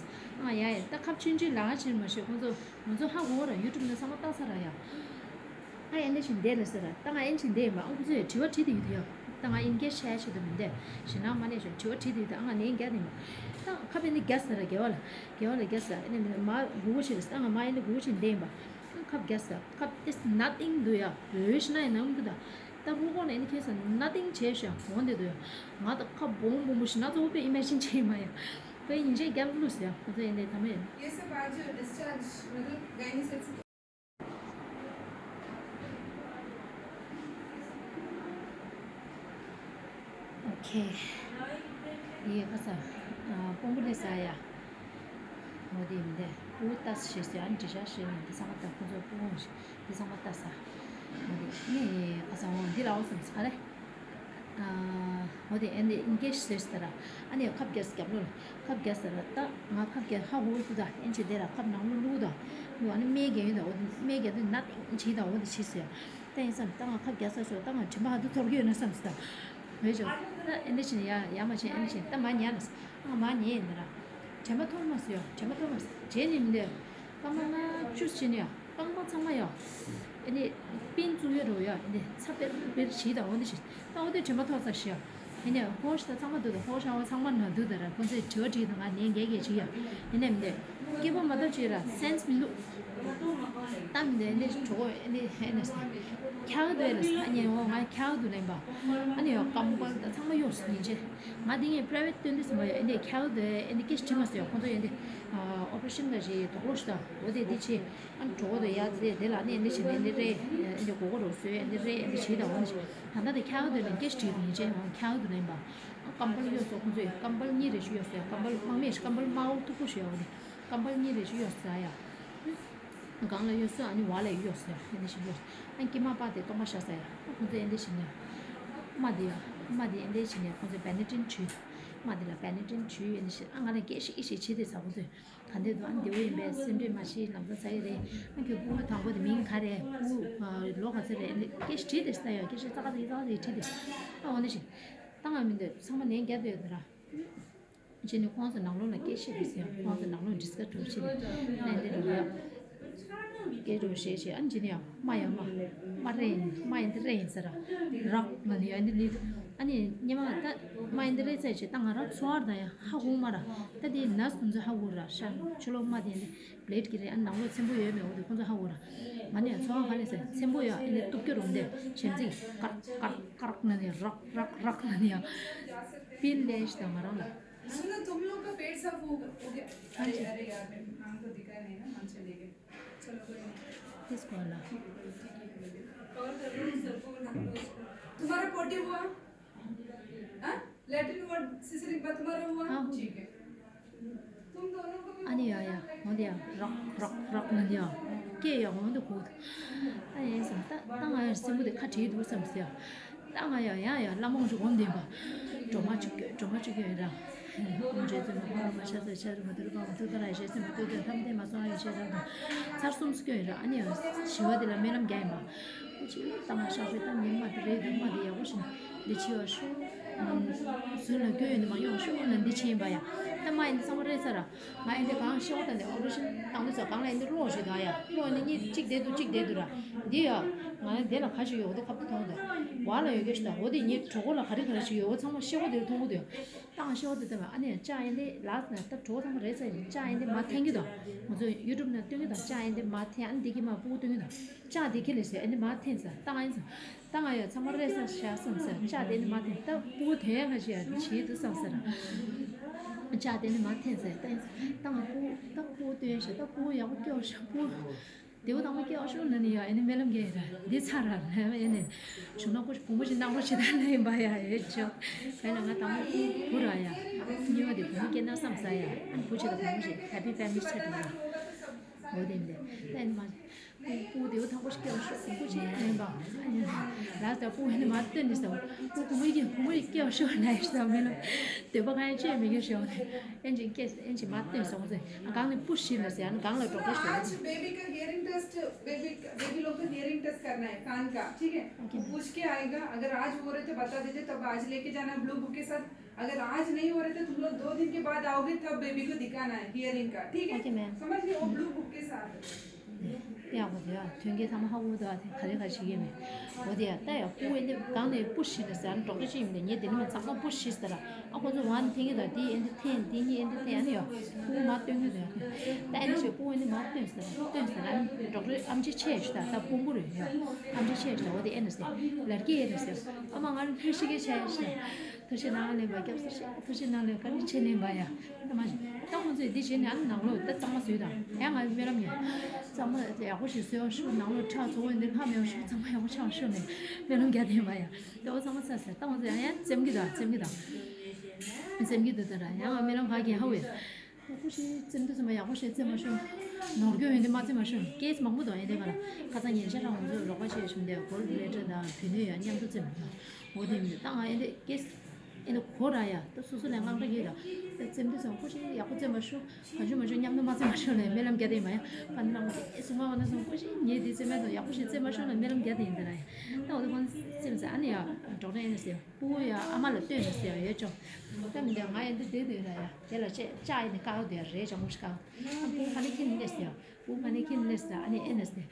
ཨ་ཡ་ཡ། ད་ཁབ་ཆུང་ཆུང་ལ་ང་བྱིན་མ་ཤེས། ཁོང་ཚོ་ང་ཚོ་ཧ་གོ་ར། ཡུ་ཊུབ་ནས་ཚང་མ་བལྟ་ས་ར་ཡ། ཨ་ཨེ་འདྲ་བྱིན་བསྡད་རེད་ཟེར་ར། ད་ང་ཨེ་བྱིན་བསྡད་ཡིན་པ། ཨ་ཁོང་ཚོས་དྲི་བ་དྲིས་བསྡད་ཡོད་དེ་ཡ། ད་ང་ཨིན་གེ་ཤ་ཤེས་དུ་མི་འདས་ཞེ་ནང་མ་ནས་ཤོད། དྲི་བ་དྲིས་བསྡད་ཡོད་དེ། ཨ་ང་ནས་རྒྱག་ནས་མ། ད་ཁབ་ཨེ་འདི་རྒྱག་ཟེར་ར། རྒྱལ་བ་ལ། རྒྱལ་བ་ལ་རྒྱག་ཟེར། ཨེ་ནས་མ་མགུ་སྐོར་བྱེད་རེད། ད་ང་མ་ཨེ་འདི་མགུ་སྐོར་བྱེད་བསྡད་ཡིན་པ། ཁབ་རྒྱག་ས། ཁབ་this nothing འདུག་ཡ། འོས་ཤི་ན་ཡིན་ནམ་གི་ད། ད་རུ་ཀོ་ནས་ནི་ཁྱེད་ས་nothing བྱས་ཤག་འོང་དེ་འདུག་ཡ། ང་ད་ཁབ་སྦོམ་སྦོམ་པོ་ཞིག་ན་གཙོ་བོ་དཔེ་imagine བྱས་མ་ཡ། དཔེ་ཡིན་ཆེད་རྒྱབ་ལུས་ཡ། ཁོ་ཚོ་ཡིན་དེ་ད་མེད། ये सब आज discharge मतलब गायनी सेट से Okay. ये खसा पोम्बुले साया। मोदी इंदे पूता से से अंटी शा से ने दिसंबर तक को पूंश दिसंबर तक सा। मोदी ने खसा वो दिला वो समझ खा ले। मोदी एंड इंग्लिश से तरह। अने खप गैस क्या बोल? खप गैस तरह ता। ང་ཁབ་རྒྱག་ཧ་གོ་ཚུལ་ད། ཨེན་ཅི་དེ་ལ་ཁབ་ནང་ལོ་བླུགས་དང་། ཨ་ནི་སྨན་རྒྱག་ཡོད་དང་། འོ་སྨན་རྒྱག་དུས་ནད་བྱེད་དང་། འོ་དེ་བྱེད་ཟེར། ད་ཡིན་བསམ། ད་ང་ཁབ་རྒྱག་ས་ཤོག་ད་ང་དྲན་པ་ཧ་དུ་ཐོར་གི་ཡོད་ན་བསམ་ཟེར་ད། འོས་ཤོག་ད་ཨེ་འདྲ་བྱས་ནས་ཡ་ཡ་མ་བྱས། ཨེ་འདྲ་བྱས་ད་མ་ཉལ་ལ་ཟེར། ཨ་ང་མ་ཉལ་ཡིན་ན་ར། དྲན་པ་ཐོར་མ་ཟེར་ཡ། དྲན་པ་ཐོར་མ་ཟེར། བྱས་ནས་མི་འདོད། སྐར་མ་ལྔ་བཅུ་བྱས་ནས་ཡ། རྐང་པ་ཚང་མ་ཡ། ཨེ་ནི་པིན་བཙུགས་ཡོད་རོ་ཡ། ཨེ་ནི་ཚ་བེར་བེར་བྱེད་དང་། འོ་འདི་བྱེད་ད། འོ་དེ་དྲན་པ་ཐོག་ས་ཤི་ཡ། ཨེ་ནི་ཧོ་ཤ་ད་ཚང་མ་འདུག་ད། ཧོ་ཤ་བ་ཚང་མ་ན་འདུག་ད་ར། ཁོ་ཚོས་དྲི་བ་དྲིས་དང་། ང་ནས་འགས་འགས་བྱེད་ཡ། ཨེ་ནི་མི་འདོད། སྐྱེས་པོ་མ་གཏོགས་བྱེད་ར་སེན་སི་མི་འདུག་ད་མི་འདོད། ཨེ་ནི་གྲོགས་ཨེ་ནི་ཧེ་ནི་ཁྱག་འདོད་ལ་ས། ཨ་ནི་འོ་ང་ཁྱག་འདུག་ལེན་པ། ཨ་ནི་ཡ་སྐམ་པོ་ད་ཚང་མ་གཡོགས་སུ་ཉིན་ཆེ། ང་འདི་ངས་པ་རའི་ཝེ་ཊི་སྟོན་དུས་སུ་མ་ཡ། ཨེ་ནི་ཁྱག་འདོད། ཨེ་ནི་སྐད་ཆ་དྲི་མ་ཟེར་ཡ། ཁོ་ཚོ་ཨེ་འདི་ཨོ་པ་རེ་ཤན་ལ་རེད། དོགས་ལོ་ཞིག་ད། འོ་དེ་འདི་ཆེ། ཨ་ནི་གྲོགས་པོ་དང་ཡ་ཙེ་དེ་ལ་ནི་འདི་བྱེད་ནི་འདི་རེད། འདི་གོ་གོ་རོ་བཟོས་འདི་རེད། འདི་བྱེད་དང་འོ་ནི་ད་ལྟ་དེ་ཁྱག་དོན་ནི་སྐད་ཆ་དྲིས་དང་ཡིན་ཆེན་འོ་ཁྱག་དོན་ནི་ཡིན་པ། ཨ་ཀམ་པལ་གཡོགས་སོ། ཁོང་ཚོས་ཀམ་པལ་གཉིས་རེ་ཞིག་གཡོགས་སོ་ཡ། ཀམ་པལ་དམག་མི་ཞིག་ཀམ་པལ་དམར་པོ་མཐུག་པོ་ཞིག་ཡོད་རེད། ཀམ་པལ་གཉིས་རེ་ཞིག་གཡོགས་སོ་ཡ། སྒང་ལ་གཡོགས་སོ། ཨ་ནི་བ་ལ་གཡོགས་སོ་ཡ། ཨ་ནི་ཞིག་གཡོགས་སོ། ཨ་ནི་སྐྱེས་མ་པ་དེ་སྟོང་པ་ཤ་ས་ཡ། ཁོང་ཚོས་ཨ་ནི་བྱེད་ནི་ཡ། རྨ་དེ་ཡ། རྨ་དེ་ཨ་ནི་བྱེད་ནི་ཡ། ཁོང་ཚོས་བེ་ནེ་ཏྲིན་བྱུས། རྨ་དེ་ལ་བེ་ནེ་ཏྲིན་བྱུས་ཨ་ནི་ཞིག་ཨ་ང་ལ་སྐད་ཤིག་ཨི་ཤིག་བྱེད་དེ་ས། ཁོང་ཚོས། ག་འདྲས་འདུག་ཨ་ནི་བདེ་པོ་ཡིན་པས། སེམས་ཁྲལ་མ་བྱེད། ལམ་སང་ཚར་གི་རེད། ཨ་ཁྱོད་སྤུ་གུ་དང་པོ་དེ་མིང་ག་རེ། སྤུ་གུ་ལོ་ག་ཚོད་རེད། ཨ་ནི་སྐད་ཆ་དྲིས་དེ་ས་ཡ། སྐད་ཆ་ཙག་ཙིག་ཙག་ཙིག་དྲིས་དེ། ཨ་འོ་ནི་ཞིག་ད་ང་མི་འདོད། ཚང་མ་ནན་རྒྱག་འདོད་དེ་ར། ཅི་ནི་ཁོང་ཚོ་ནང་ལོགས་ལ་སྐད་བཤད་དེ་ས་ཡ། ཁོང་ཚོ་ནང་ལོགས་ཌི་སི་ཀ་སི་གྲོགས་བྱེད་དེ་ཨ་འདི་རུ་ཡ། སྐད་གྲོགས་བཤད་བཤད། ཨ་ནི་ཅི་ནི་ཡ་རྨ་ཡ་རྨ། རྨ་རེ་ཡིན། རྨ་ཡིན་དེ་རེ་ཡིན་ཟེར་ར། རག་ང་ནི་ཡ་འདི་ནི། ཨ་ནི་སྙེ་མ་ད་རྨ་ཡིན་དེ་རེ་ཚད་བྱེད། ད་ང་རང་ཚོར་ད་ཡ་ཧ་གོ་མ་ར། ད་དེ་ནས་སུ་ཚོ་ཧ་གོ་ར། ཤ་ཆུ་ལོག་རྨ་དེ་ནི། བླེ་ཌི་གི་རེད། ཨ་ནང་ལོགས་ཚེམ་བུ་ཡོད་མེད་འོ་དེ་ཁོང་ཚོ་ཧ་གོ་ར། ང་ནི་ཚོར་བ་ག་ལས་ཟེར། ཚེམ་བུ་ཡོད། ཨ་ནི་གཏུབ་རྒྱུ་རུང་དེ་ཞེམ་ཚིག་ཀར་ཀར་ཀར་ན་ནི་རག་རག་རག་ན་ནི་ཡ། པིན་ལེ་ཤ་དང་ང་རང་ལ། सुनो, तुम लोग का पेट साफ हो हो गया? अरे, अरे यार, मैं, हमको दिखा नहीं ना, हम चले गए। चलो, कोई नहीं। किसको वाला? ठीक है, ठीक है, ठीक है। कवर कर लो, सर, फोन कर लो उसको। तुम्हारा पोटी हुआ? हाँ? लेटरिन हुआ, सिसरिंग बाथरूम हुआ? हाँ, हो गया। ठीक है। तुम दोनों को भी ཨ་ནི་ཡ་ཡ། འོ་འདི་ཡ། རག་རག་རག་ན་འདི་ཡ། སྐད་ཡ་འོ་འདི་གོ། ཨ་ཡ་སམ། ད་ད་ང་ཡ་སེམས་པོ་དེ་ཁ་བྲིས་འདུག་བསམ་སི་ཡ། ད་ང་ཡ་ཡ་ཡ་ལ་མོང་ཞིག་འོང་བསྡད་པ། སྒྲོལ་མ་གཅིག་སྐྱོ། སྒྲོལ་མ་གཅིག་སྐྱོ་ཡིན་ར། ཨོཾ་རྗེ་བཙུན་མ་འཁོར་ལོ་མ་ཤ་ཚ་ཤ་རུ་མ་དུ་རུ་པ་མ་དུ་ད་ར་ཞེ་སེམས་མ་དུ་དོན་ཐམས་ཅད་མ་སོང་ཨ་ཡ་ཞེ་ར་དང་། ཚར་གསུམ་སྐྱོ་ཡིན་ར། ཨ་ནི་ཡ་ཞི་བ་དེ་ལ་སྨོན་ལམ་རྒྱག་ཡིན་པ། ཅི་ལ་ཏང་ཤག་ཤོད་ད་ཉིན་མ་དེ་རེད་འདུག་མ་དེ་ཡག་པོ་ཞིག་འདི་ཆེ་བ་ཤོད། ཟོན་ལ་སྐྱོན་ཡོད་ནི་མ་ཡོང་ཤོད་ལ་འདི་ཆེ་ཡིན་པ་ཡ། ད་མ་ཡིན་ཚང་མ་རེད་ས་ར། ང་ཡིན་དེ་གང་ཤེས་བ་ད་ནི་ཨོ་པ་རེ་ཤན་བཏང་དུས་ས་གང་ལ་ཡིན་དེ་གློག་ཞིག་དང་ཡ། གློག་ནི་གཉིས་གཅིག་བསྡད་འདུག་གཅིག་བསྡད་འདུག་ར། འདི་ཡ། ང་ལ་འདི་ལ་ག་ཞིག་ཡོད་དོ་ཁ་པོ་མཐོང་དོ། བ་ལ་ཡོད་གེ་ཞིག་ད་འོ་དེ་ངའི་གྲོད་ཁོག་ལ་ག་རེ་ག་རེ་ཞིག་ཡོད་འོ་ཚང་མ་ཤེས་བ་དེ་མཐོང་གི་འདུག་ད་ང་ཤེས་བ་དེ་ད་མ་ཨ་ནི་ཡ་ལྕགས་ཡིན་དེ་ལགས་ན་ད་གྲོད་ཁོག་ཚང་མ་རེད་ས་ཡིན། ལྕགས་ཡིན་དེ་མ་འཐེན་གི་དང་། ང་ཚོ་ཡུ་ཊུབ་ན་སྟོན་གི་དང་། ལྕགས་ཡིན་དེ་མ་འཐེན། ཨ་ནི་འདི་གི་མ་སྤུ་གུ་སྟོན་གི་དང་། ལྕགས་དེ་ཁྱེར་ལས་ཟེར། ཨ་ནི་མ་འཐེན་ཟེར། ད་ང་ཡིན་ཟེར། ད་ང་ཡོད་ཚང་མ་རེད་ས་བཞག་བསམ་ཟེར། ལྕགས་དེ་ནི་མ་འཐེན། ད་སྤུ་གུ་དེ་ཡང་ཁ་ཤས་ཡ་བྱེད་དུ་བསམ་ཟེར། ལྕགས་དེ་ནི་མ་འཐེན་ཟེར། ད་ཡིན་ཟེར། ད་ང་སྤུ་གུ་ད་སྤུ་གུ་སྟོན་ཤག་ད་སྤུ་གུ་ཡག་པོ་སྐྱོ་ཤག་སྤུ་གུ་བདེ་པོ་དང་པོ་སྐྱོ་ཤོག་ན་ནི་ཡ། ཨ་ནི་སྨོན་ལམ་རྒྱག་ཡིན་ར། འདི་ཚར་ར་ལ་ཨ་ནི་བྱུང་ན་ཁོ་བུ་མོ་ཞིག་གནང་རོགས་བྱེད་ད་ན་ཡིན་པ་ཡ། ཨེ་ཆོ་བས་ན་ང་དང་པོ་བུ་ར་ཡ། གཉིས་པ་དེ་བུ་མོ་སྐྱེས་ན་བསམ་ས་ཡ། ཨ་ནི་བུ་ཆེ་ད་བུ་མོ་ཞིག་ཧེ་པི་ཕེ་མི་ལི་ཆགས་འགྲོ་ཡ། འོ་དེ་འདི་ད་ཨ་ནི་མ། སྤུ་གུ་དེའུ་ཐང་པོ་ཞིག་སྐྱེ་བ་ཤོག་སྤུ་གུ་ཅིག་ཡིན་པ། ལ་ས་སྤུ་གུ་ནི་མ་སྟོན་ནི་ས། སྤུ་གུ་མོ་ཡིན་བུ་མོ་ཡིན་སྐྱེ་བ་ཤོག་ལ་ཡིན་ས་མི་ལ། འདོད་པ་གང་ཡང་ཅི་ཡང་མི་དགོས་ཤོག་ཨེན་ཅིག་སྐྱེ་ཨེན་ཅིག་མ་སྟོན་སོང་ཚེ། ཨ་གང་ནས་སྤུ་ཞིག་ལ་ཟེར། ཨ་ནི་གང་ལ་འགྲོ་དགོས་ཤོག आज बेबी का हियरिंग टेस्ट, बेबी, बेबी लोग का हियरिंग टेस्ट करना है कान का, ठीक है? वो पूछ के आएगा, अगर आज हो रहे तो बता दीजिए, तब आज लेके जाना ब्लू बुक के साथ। अगर आज नहीं हो रहे तो तुम लोग दो दिन के बाद आओगे, तब बेबी को दिखाना है हियरिंग का, ठीक है? Okay ma'am. समझ गए? वो ब्लू बुक के साथ। ཡག་པོ་འདུག་ཡ། ཐོན་སྐྱེད་ཚང་མ་ཧ་གོ་འདུག་ཨ། དེ་ག་རེ་ག་རེ་བྱེད་ཀྱི་མེད། འོ་དེ་ཡ་ལྟ་ཡ། སྤུ་གུ་ཨེ་འདི་གང་ནས་སྤུ་ཞིག་ལ་ཟེར། ཨ་ནི་ཌོག་ཊར་ཅིག་ཡིན་པས་ངས་དེ་ནི་མ་ཚང་མ་སྤུ་ཞིག་ཟེར། ཨ་ཁོ་ཚོ་ཝན་འཐེན་གྱི་དང་དེ་ཨེ་འདི་འཐེན་དེ་གཉིས་ཨེ་འདི་འཐེན། ཨ་ནི་ཡ་སྤུ་གུ་མ་སྟོན་གྱི་འདུག་ཡ། ད་ཨེ་འདི་བྱས་སྤུ་གུ་ཨེ་འདི་མ་སྟོན་ཟེར། སྟོན་ཟེར། ཨ་ནི་ཌོག་ཊར་ཨམ་ཆི་ཆེ་ཞུ་ད། ད་སྤུ་གུ་རེད་ཡ། ཨམ་ཆི་ཆེ་ཞུ་ད། འོ་དེ་ཨེ་འདི་ཟེར། ལར་གི་ཨེ་འདི་ཟེར། ཨ་མ་ང་རང་ཐུགས་ཤི་གི་ཆེ་ཞུ་ད། ཐུགས་ཆེ་གནང་ལེན་པ། སྐྱབས་སུ་མཆི། ཐུགས་ཆེ་གནང་ལེན། བཀའ་དྲིན་ཆེ་ལེན་པ་ཡ། ད་མ་ད་ཁོང་ཚོས་འདི་བྱས་ནས་ཨ་ནི་ནང་ལོགས་ད་གཙང་མ་བཟོས་དང་། ཡ་ང་སྨོན་ལམ་ཡ་གཙང་མ་ཡག་པོ་ཞིག་བཟོས་པ་ཤོག་ནང་ལོགས་ཁྲག་ཚོ་བོ་འདི་ལྷག་མེད་པ་ཤོག་གཙང་མ་ཡག་པོ་ཆགས་ཤོག་ནས་སྨོན་ལམ་རྒྱག་བསྡད་པ་ཡ། ད་འོ་གཙང་མ་ཚར་ཟེར། ད་ཁོང་ཚོས་ཡང་ཡང་རྩེམ་གི་དང་རྩེམ་གི་དང་རྩེམ་གི་འདུག་ད། ཡ་ང་སྨོན་ལམ་ག་གིན་ཧ་བས། ཡག་པོ་ཞིག་རྩེམ་དུས་ཙམ་པ་ཡག་པོ་ཞིག་རྩེ་མ་ཤོག་ནོར་སྐྱོན་ཡོད་དེ་མ་རྩེ་མ་ཤོག་ཀེ་སི་མང་པོ་འདུག་ཨེ་འདི་ག་ལ། ཁ་སང་ཉིན་ཤར་ལ་ང་ཚོས་རོགས་པ་བྱས་བྱུང་སྟེ་གོལ་ཌི་བྷི་ལེ་ཌར་དང་བུ་སྣོད་ཡང་མཉམ་དུ་རྩེ་མ་ཤོག་འོ་དེ་མི་འདུག་ད་ང་ཨེ་འདི་ཀེ་སི་ཨེ་འདི་གོ་ར་ཡ། ད་སོ་སོ་ལ་དངངས་སྐྲག་ཡོད་ད། རྩེམ་དུས་ཙམ་པ་ཁོ་ཞིག་ཡག་པོ་རྩེ་མ་ཤོག་ག་ཞུ་མ་ཞུ་མཉམ་དུ་མ་རྩེ་མ་ཤོག་ལས་སྨོན་ལམ་རྒྱག་བསྡད་མ་ཡ། ཕ་ནི་རང་ཁོ་ཞིག་ཨེ་སུ་ང་བ་ན་སོང་ཁོ་ཞིག་ངས་འདི་རྩེ་མ་ཐུབ་ཡག་པོ་ཞིག་རྩེ་མ་ཤོག་ལ་སྨོན་ལམ་རྒྱག་བསྡད་ཡིན་ད་ར་ཡ། ད་འོ་དེ་ཁོང་རྩེམ་ཟེར། ཨ་ནི་ཡ་ཌོག་ཊར་ཨེ་འདི་ཟེར། སྤུ་གུ་ཡ་ཨ་མ་ལ་སྟོན་ཟེར་ཡོད་ཅོ། ད་མི་འདུག་ང་ཡ་འདི་བསྡད་འདུག་ར་ཡ། དེ་ལ་ཅེ་ལྕགས་ཡིན་ནི་ཀ་བ་དེ་རེད་ཅང་མོ་ཞིག་ཀ་བ། ཨ་སྤུ་གུ་ཕ་ནི་ཁྱེར་ནས་སླེབས་ཟེར་ཡ། སྤུ་གུ་ཕ་ནི་ཁྱེར་ནས་སླེབས་ཟེར། ཨ་ནི་ཨེ་ནས་ཟེར།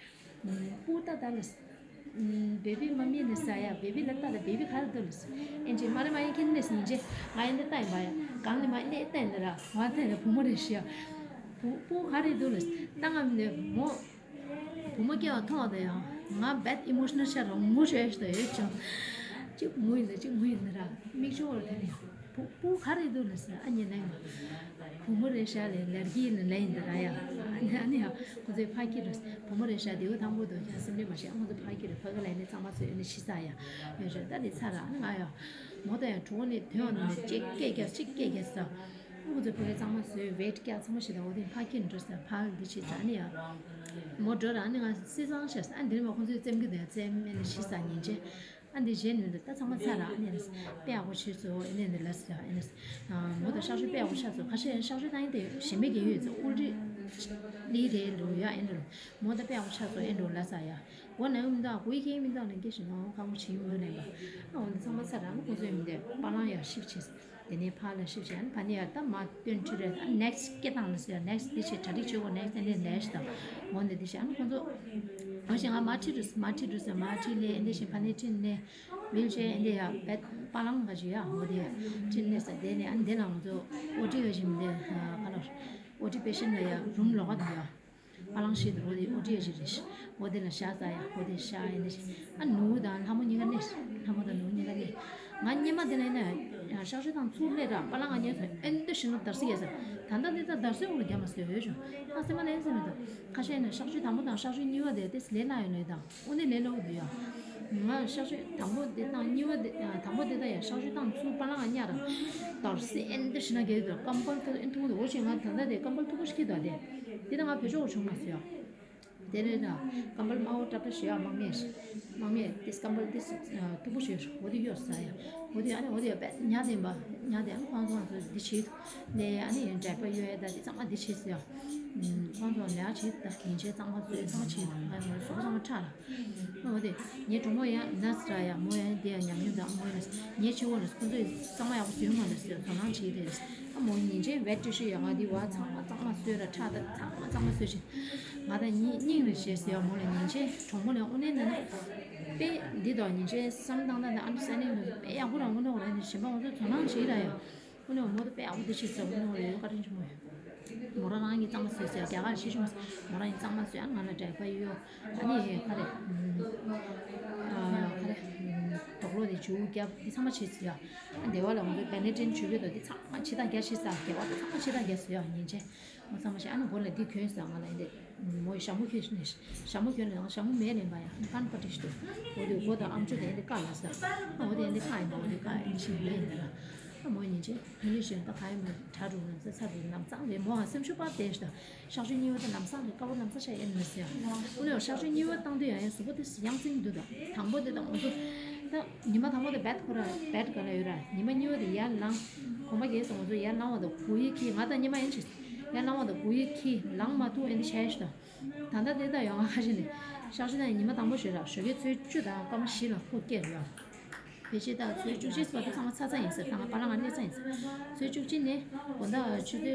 སྤུ་གུ་ད་ད་ལ་སྦེ་བི་མ་མི་ནས་ཟེར་ཡ། སྦེ་བི་ལ་ལྟ་ད་སྦེ་བི་ག་རེ་འདུག་ལ་ཟེར། ཨེ་ཅེ་མ་རེད་མ་ཡིན་ཁྱེར་ནས་ཟེར་ཡིན་ཅེ། ང་ཡིན་ད་ལྟ་ཡིན་པ་ཡ། གང་ནས་མ་ཡིན་ནས་ལྟ་ཡིན་ད་ར། ང་ལྟ་ཡིན་ད་བུ་མོ་རེད་ཤི་ཡ། སྤུ་གུ་ག་རེ་འདུག་ལ་ཟེར། ད་ང་མི་འདུག་མོ། བུ་མོ་སྐྱེ་བ་མཐོང་བ་དང་ཡང་ང་bad emotional ཤར་རང་ངུ་ཤོད་ཤོད་ཡོད་ཅང་། གཅིག་ངུ་ཡིན་ད་གཅིག་ངུ་ཡིན་ད་ར། མིག་ཆུ་བོར་དེ་ནས་བུ་བུ་ག་རེ་འདུག་ལ་ཟེར། ཨ་ཉེ་ནས་བུ་མོ་རེད་ཤག་ལས་ལར་གྱི་ནས་ལས་ཡིན་ད་ར་ཡ། ཨ་ནི་ཨ་ནི་ཡ་ཁོ་ཚོས་ཕ་ཁྱི་རེད། བུ་མོ་རེད་ཤག་དེའུ་ཐང་པོ་འདུག་ཀྱང་སེམས་ཁྲལ་མ་བྱེད། ཁོ་ཚོ་ཕ་ཁྱི་རེད། ཕ་གི་ལས་ནས་གཙང་མ་བཟོས་ནས་ཤི་ས་ཡ་ཡོད་རེད། ད་དེ་ཚར་ར་ཨ་ནི་ང་ཡ་མོ་ད་ཡ་གྲོགས་ནས་དོན་ནས་གཅིག་སྐད་རྒྱག་གཅིག་སྐད་རྒྱག་ས། ཁོ་ཚོས་ཕ་གི་གཙང་མ་བཟོས་ཝེཊ་རྒྱག་ཚང་མ་ཞིག་དང་འོ་དེ་ཕ་ཁྱི་འགྲོ་ས་ཕ་འདི་བྱེད་ས་ཨ་ནི་ཡ། མོ་འགྲོ་ར་ཨ་ནི་ང་སི་ཚང་ཤར་ས། ཨ་འདིར་མ་ཁོ་ཚོས་རྩེམ་གི་དང་རྩེམ་ཨ་ནི་ཤི་ས་ཉིན་བྱེད། ཨ་འདི་བྱས་ནས་འདི་ད་ཚང་མ་ཚར་ར་ཨ་ནི་དཔེ་ཡག་པོ་བྱས་སོ་ཨ་ནི་འདི་ལ་ཟེར་ཨ་ནི། མོ་དང་གཤག་བཅོས་དཔེ་ཡག་པོ་ཆགས་སོ། ཁ་ཤས་གཤག་བཅོས་བཏང་ཡིན་ཏེ་གཞན་མི་གི་ཡོད་ཚེ་ཨུལ་ཏྲི་ལི་རེད་འགྲོ་ཡ་ཨེ་འགྲོ། མོ་ད་དཔེ་ཡག་པོ་ཆགས་སོ་ཨེ་འགྲོ་ལ་ཟེར་ཡ། མགོ་ན་ཡོང་མི་འདུག་གུ་ཡི་ཁེ་མི་འདུག་ལ་སྐད་ཞིག་ནང་ཁ་མོ་བྱེད་མི་འདུག་ལན་པ། ཨ་འོ་འདི་ཚང་མ་ཚར་ར་ཨ་ནི་ཁོ་ཚོས་མི་འདུག་པ་ལང་ཡ་ཤིབ་བྱས། དེ་ནས་ཕར་ལ་ཤིབ་བྱས། ཨ་ནི་ཕ་ནི་ཡར་ད་མ་སྟོན་ཁྲི་རེད། ཨ་ནེག་སི་ཊི་སྐད་བཏང་ལ་ཟེར། ནེག་སི་ཊི་འདི་བྱས་གྲ་སྒྲིག་བྱེད་དགོས། ནེག་སི་ཊི་དེ་འདྲས་ལས་ཤི་དང་འོ་འདི་འདི་བྱས། ཨ་ནི་ཁོང་ཚོ་འོ་བྱས་ང་མ་ཁྲིད་འགྲོ་ཟེར། མ་ཁྲིད་འགྲོ་ཟེར། མ་ཁྲིད་ལས་འདི་བྱས་ཕ་ནི་ཁྲིད་ནས་ཝིལ་ཅེར་འདི་ཡར་བེད་པ་ལང་ག་ཅིག་ཡ་འོ་འདི་ཡར་ཁྲིད་ནས་ཟེར། དེ་ནས་ཨ་ནི་འདི་ལ་ང་ཚོ་ཨོ་ཊི་ག་ཅིག་མི་འདི་ག་ལོར་ཨོ་ཊི་པེ་ཤན་ལ་ཡ་རུམ་ལོགས་ཀ་འདུག་ཡ། ཨ་ལང་ཤེས་འདུག་འོ་དེ་ཨོ་ཏི་ཨེ་ཅི་རེད། འོ་དེ་ལ་ཤ་ཟ་ཡ། འོ་དེ་ཤ་ཡིན་ནི་ཤི། ཨ་ནུ་དང་ལྷ་མོ་གཉིས་ཀ་ནི། ལྷ་མོ་དང་ནུ་གཉིས་ཀ་ནི། ང་སྔོན་མ་དེ་ལ་ཡིན་ན་གཤག་བཅོས་དང་ཚུར་སླེབས་ར་པ་ལང་ང་ཉལ་ཐོན་ཨེ་འདི་ཤི་ནུབ་དར་སི་གས་ཟེར། ད་ལྟ་འདི་ད་དར་སི་འོ་རྒྱ་མ་སོས་ཡོད་བྱུང་། ཨ་སེ་མ་ལན་སེ་མི་འདུག་ཁ་ཤས་ནི་གཤག་བཅོས་དང་པོ་དང་གཤག་བཅོས་གཉིས་པ་དེ་ཏེ་སི་ལས་ན་ཡོད་ལས་དང་། དངོས་གནས་ལས་སླ་པོ་འདུག་ཡ། ང་གཤག་བཅོས་དང་པོ་དེ་དང་གཉིས་པ་དེ་དང་པོ་དེ་དང་ཡ་གཤག་བཅོས་དང་ཚུར་པ་ལང་ང་ཉལ་ར། དར་སི་ཨེ་འདི་ཤི་ན་གས་དུ་ཀམ་པལ་ཐུག་ཨེ་ཐུག་འོ་ཆེ་ང་ད་ལྟ་དེ་ཀམ་པལ་མཐུག་པོ་ཞིག་གི་ད་དེ། དེ་ད་ང་བེད་སྤྱོད་བྱུང་མ་སོང་ཡ། དེ་རེད་ད། ཀམ་པལ་དམར་པོ་ཏྲབ་ཏྲ་ཞིག་ཡོད་ཨ། དམག་མི་ཞིག་དམག་མི་དེ་ཀམ་པལ་དེ་སུ་མཐུག་པོ་ཞིག་ཡོད་ཤག་འོ་དེ་གཡོག་ཟ་ཡ། འོ་དེ་ཨ་ནི་འོ་དེ་ཡ་པད་ཉ་དེ་འབའ་ཉ་དེ་ཨ་ནི་ཁོང་ཚོ་ང་ཚོ་འདི་བྱེད་དུ་ནས་ཨ་ནི་ཡིན་འདྲ་པ་ཡོད་ཡ། ད་དེ་ཚང་མ་འདི་བྱེད་ཟེར་ཡ། ཁོང་ཚོ་ལས་བྱེད་ད་ཡིན་ཆེད་གཙང་མ་བཟོས་གཙང་མ་བྱེད་ང་ཚོ་གཙང་མ་ཁྲག་ལ། འོ་དེ་ངའི་གྲོགས་མོ་ཡང་ན་ཟེར་ཡ། མོ་ཡང་དེ་ཡང་ཉམས་མྱོང་དང་མོ་ཡང་ངའི་ཆེ་བོ་ལ་ཁོང་ཚོས་གཙང་མ་ཡག་པོ་བཟོས་མ་ལ་ཟེར་དོ་སྣང་བྱེད་དེ། ཨ་མོ་ཉིན་ཆེན་བེད་སྤྲོད་ཤེས་ཡ། ང་འདི་བ་ཚང་མ་གཙང་མ་བཟོས་ར་ཁྲག་ད་ཚང་མ་གཙང་མ་བཟོས་ཤིང་། ང་ད་སྙིང་སྙིང་རེ་ཞེས་ཟེར་བ་མོ་ལ་ཉིན་ཆེན་གྲོགས་མོ་ལ་དངོས་གནས་ན་ན་དཔེ་འདི་དང་ཉིན་ཆེན་བསམ་སྟངས་དང་ཨན་ཌར་སི་ཊན་ཌིང་དེ་ཚོ་དཔེ་ཡག་པོ་རང་དངོས་གནས་རང་ནས་གཞན་པ་ང་ཚོ་དོ་སྣང་བྱེད་ར་ཡ། དངོས་གནས་མོ་ད་དཔེ་ཡག་པོ་འདི་ཤེས་ཟེར་དངོས་གནས་རང་ཡོད་བཀའ་དྲིན་ཆེན་མོ་ཡོད། མོ་རང་རང་གིས་གཙང་མ་བཟོས་ཟེར་རྒྱ་གར་ཤེས་ཆུང་མོ་མོ་རང་གིས་གཙང་མ་བཟོས་ཨ་ང་ལ་འདྲ་པ་ཡོད། ཨ་ནི་ག་རེ་ག་རེ་དོག་ལོ་དེ་འཇུ་རྒྱབ་འདི་ཚང་མ་བྱེད་ཟེར་ཡ། ཨ་འདི་བ་ལ་ང་ཚོ་བེ་ནེ་ཏྲིན་བྱུས་པའི་དོ་འདི་ཚང་མ་ཕྱི་ཐག་རྒྱ་ཤེས་ཟེར་རྒྱ་བ་དེ་ཚང་མ་ཕྱི་ཐག་རྒྱ་ཟེར་ཡ་ཉིན་ཆེན། ང་ཚང་མ་ཤེས་ཨ་ནི་མགོ་ལ་འདི་གྱོན་ཟེར་ང་ལ་ཡིན་ཏེ། མོ་ཡི་ཞྭ་མོ་གྱོན་ནས་ཞྭ་མོ་གྱོན་ནས་ང་ཞྭ་མོ་མེད་ལེན་པ་ཡ་ཨ་ནི་ཀན་པ་ཏི་ཤི་དུ། འོ་དེ་མགོ་དང་ཨམ་ཅོག་དེ་འདི་བཀག་ལ་ཟེར། ཨ་འོ་དེ་འདི་བཀག་ཡིན་པ་འོ་དེ་བཀག་ཡིན་ཞིག་མེད་ཡིན་ལ། ད་མོ་ཉིན་ཅིག་ཕ་ཡུལ་གཞན་དག་ག་ཡིན་མ་དྲ་རུ་ལམ་སང་ཚ་རུ་ལམ་སང་རེད་མོ་ཨ་སེམས་ཤུགས་པ་དེ་ཤ་གཤག་ཆུ་གཉིས་པ་དེ་ལམ་སང་རེད་དཀར་པོ་ལམ་སང་ཤ་ཡིན་མི་སྲིད་ཨ། ཀུ་ནས་གཤག་ཆུ་གཉིས་པ་བཏང་དུས་ཡང་ཡང་གཟུགས་པོ་དེ་ཡང་རྩིང་འདུག་ད་དང་པོ་དེ་དང་ང་ཚོ་ད་ཉི་མ་དང་པོ་དེ་བེད་ཁོ་ར་བེད་ག་ལ་ཡོད་ར། ཉི་མ་གཉིས་པ་དེ་ཡར་ལངས་གོམ་པ་རྒྱས་སོང་ང་ཚོ་ཡར་ལངས་བ་དང་གུ་ཡི་ཁྱི་ང་དང་ཉི་མ་ཡིན་ཅིག་ཡར་ལངས་བ་དང་གུ་ཡི་ཁྱི་ལངས་མ་ཐུབ་ཨེ་འདི་བྱས་ཤི་ད། ད་ལྟ་དེ་ད་ཡོང་ང་ཁ་ཤས་ནས་གཤག་ཆུ་དང་ཉི་མ་དང་པོ་ཞོལ་ལ་ཞོགས་ཀས་ཚོད་བཅུ་དང་སྐར་མ་བཞི་ལ་ཁོ་སྐྱེས་རེད་ཡ། ཕལ་ཆེར་ད་ཚོད་བཅུ་གཅིག་བར་དུ་ཚང་མ་ཚ་ཚ་ཡིན་ཟེར་ད་ང་པ་ལ་ང་སླེབས་ཚ་ཡིན་ཟེར། ཚོད་བཅུ་གཅིག་ནས་དགོང་དག་ཆུ་ཚོད་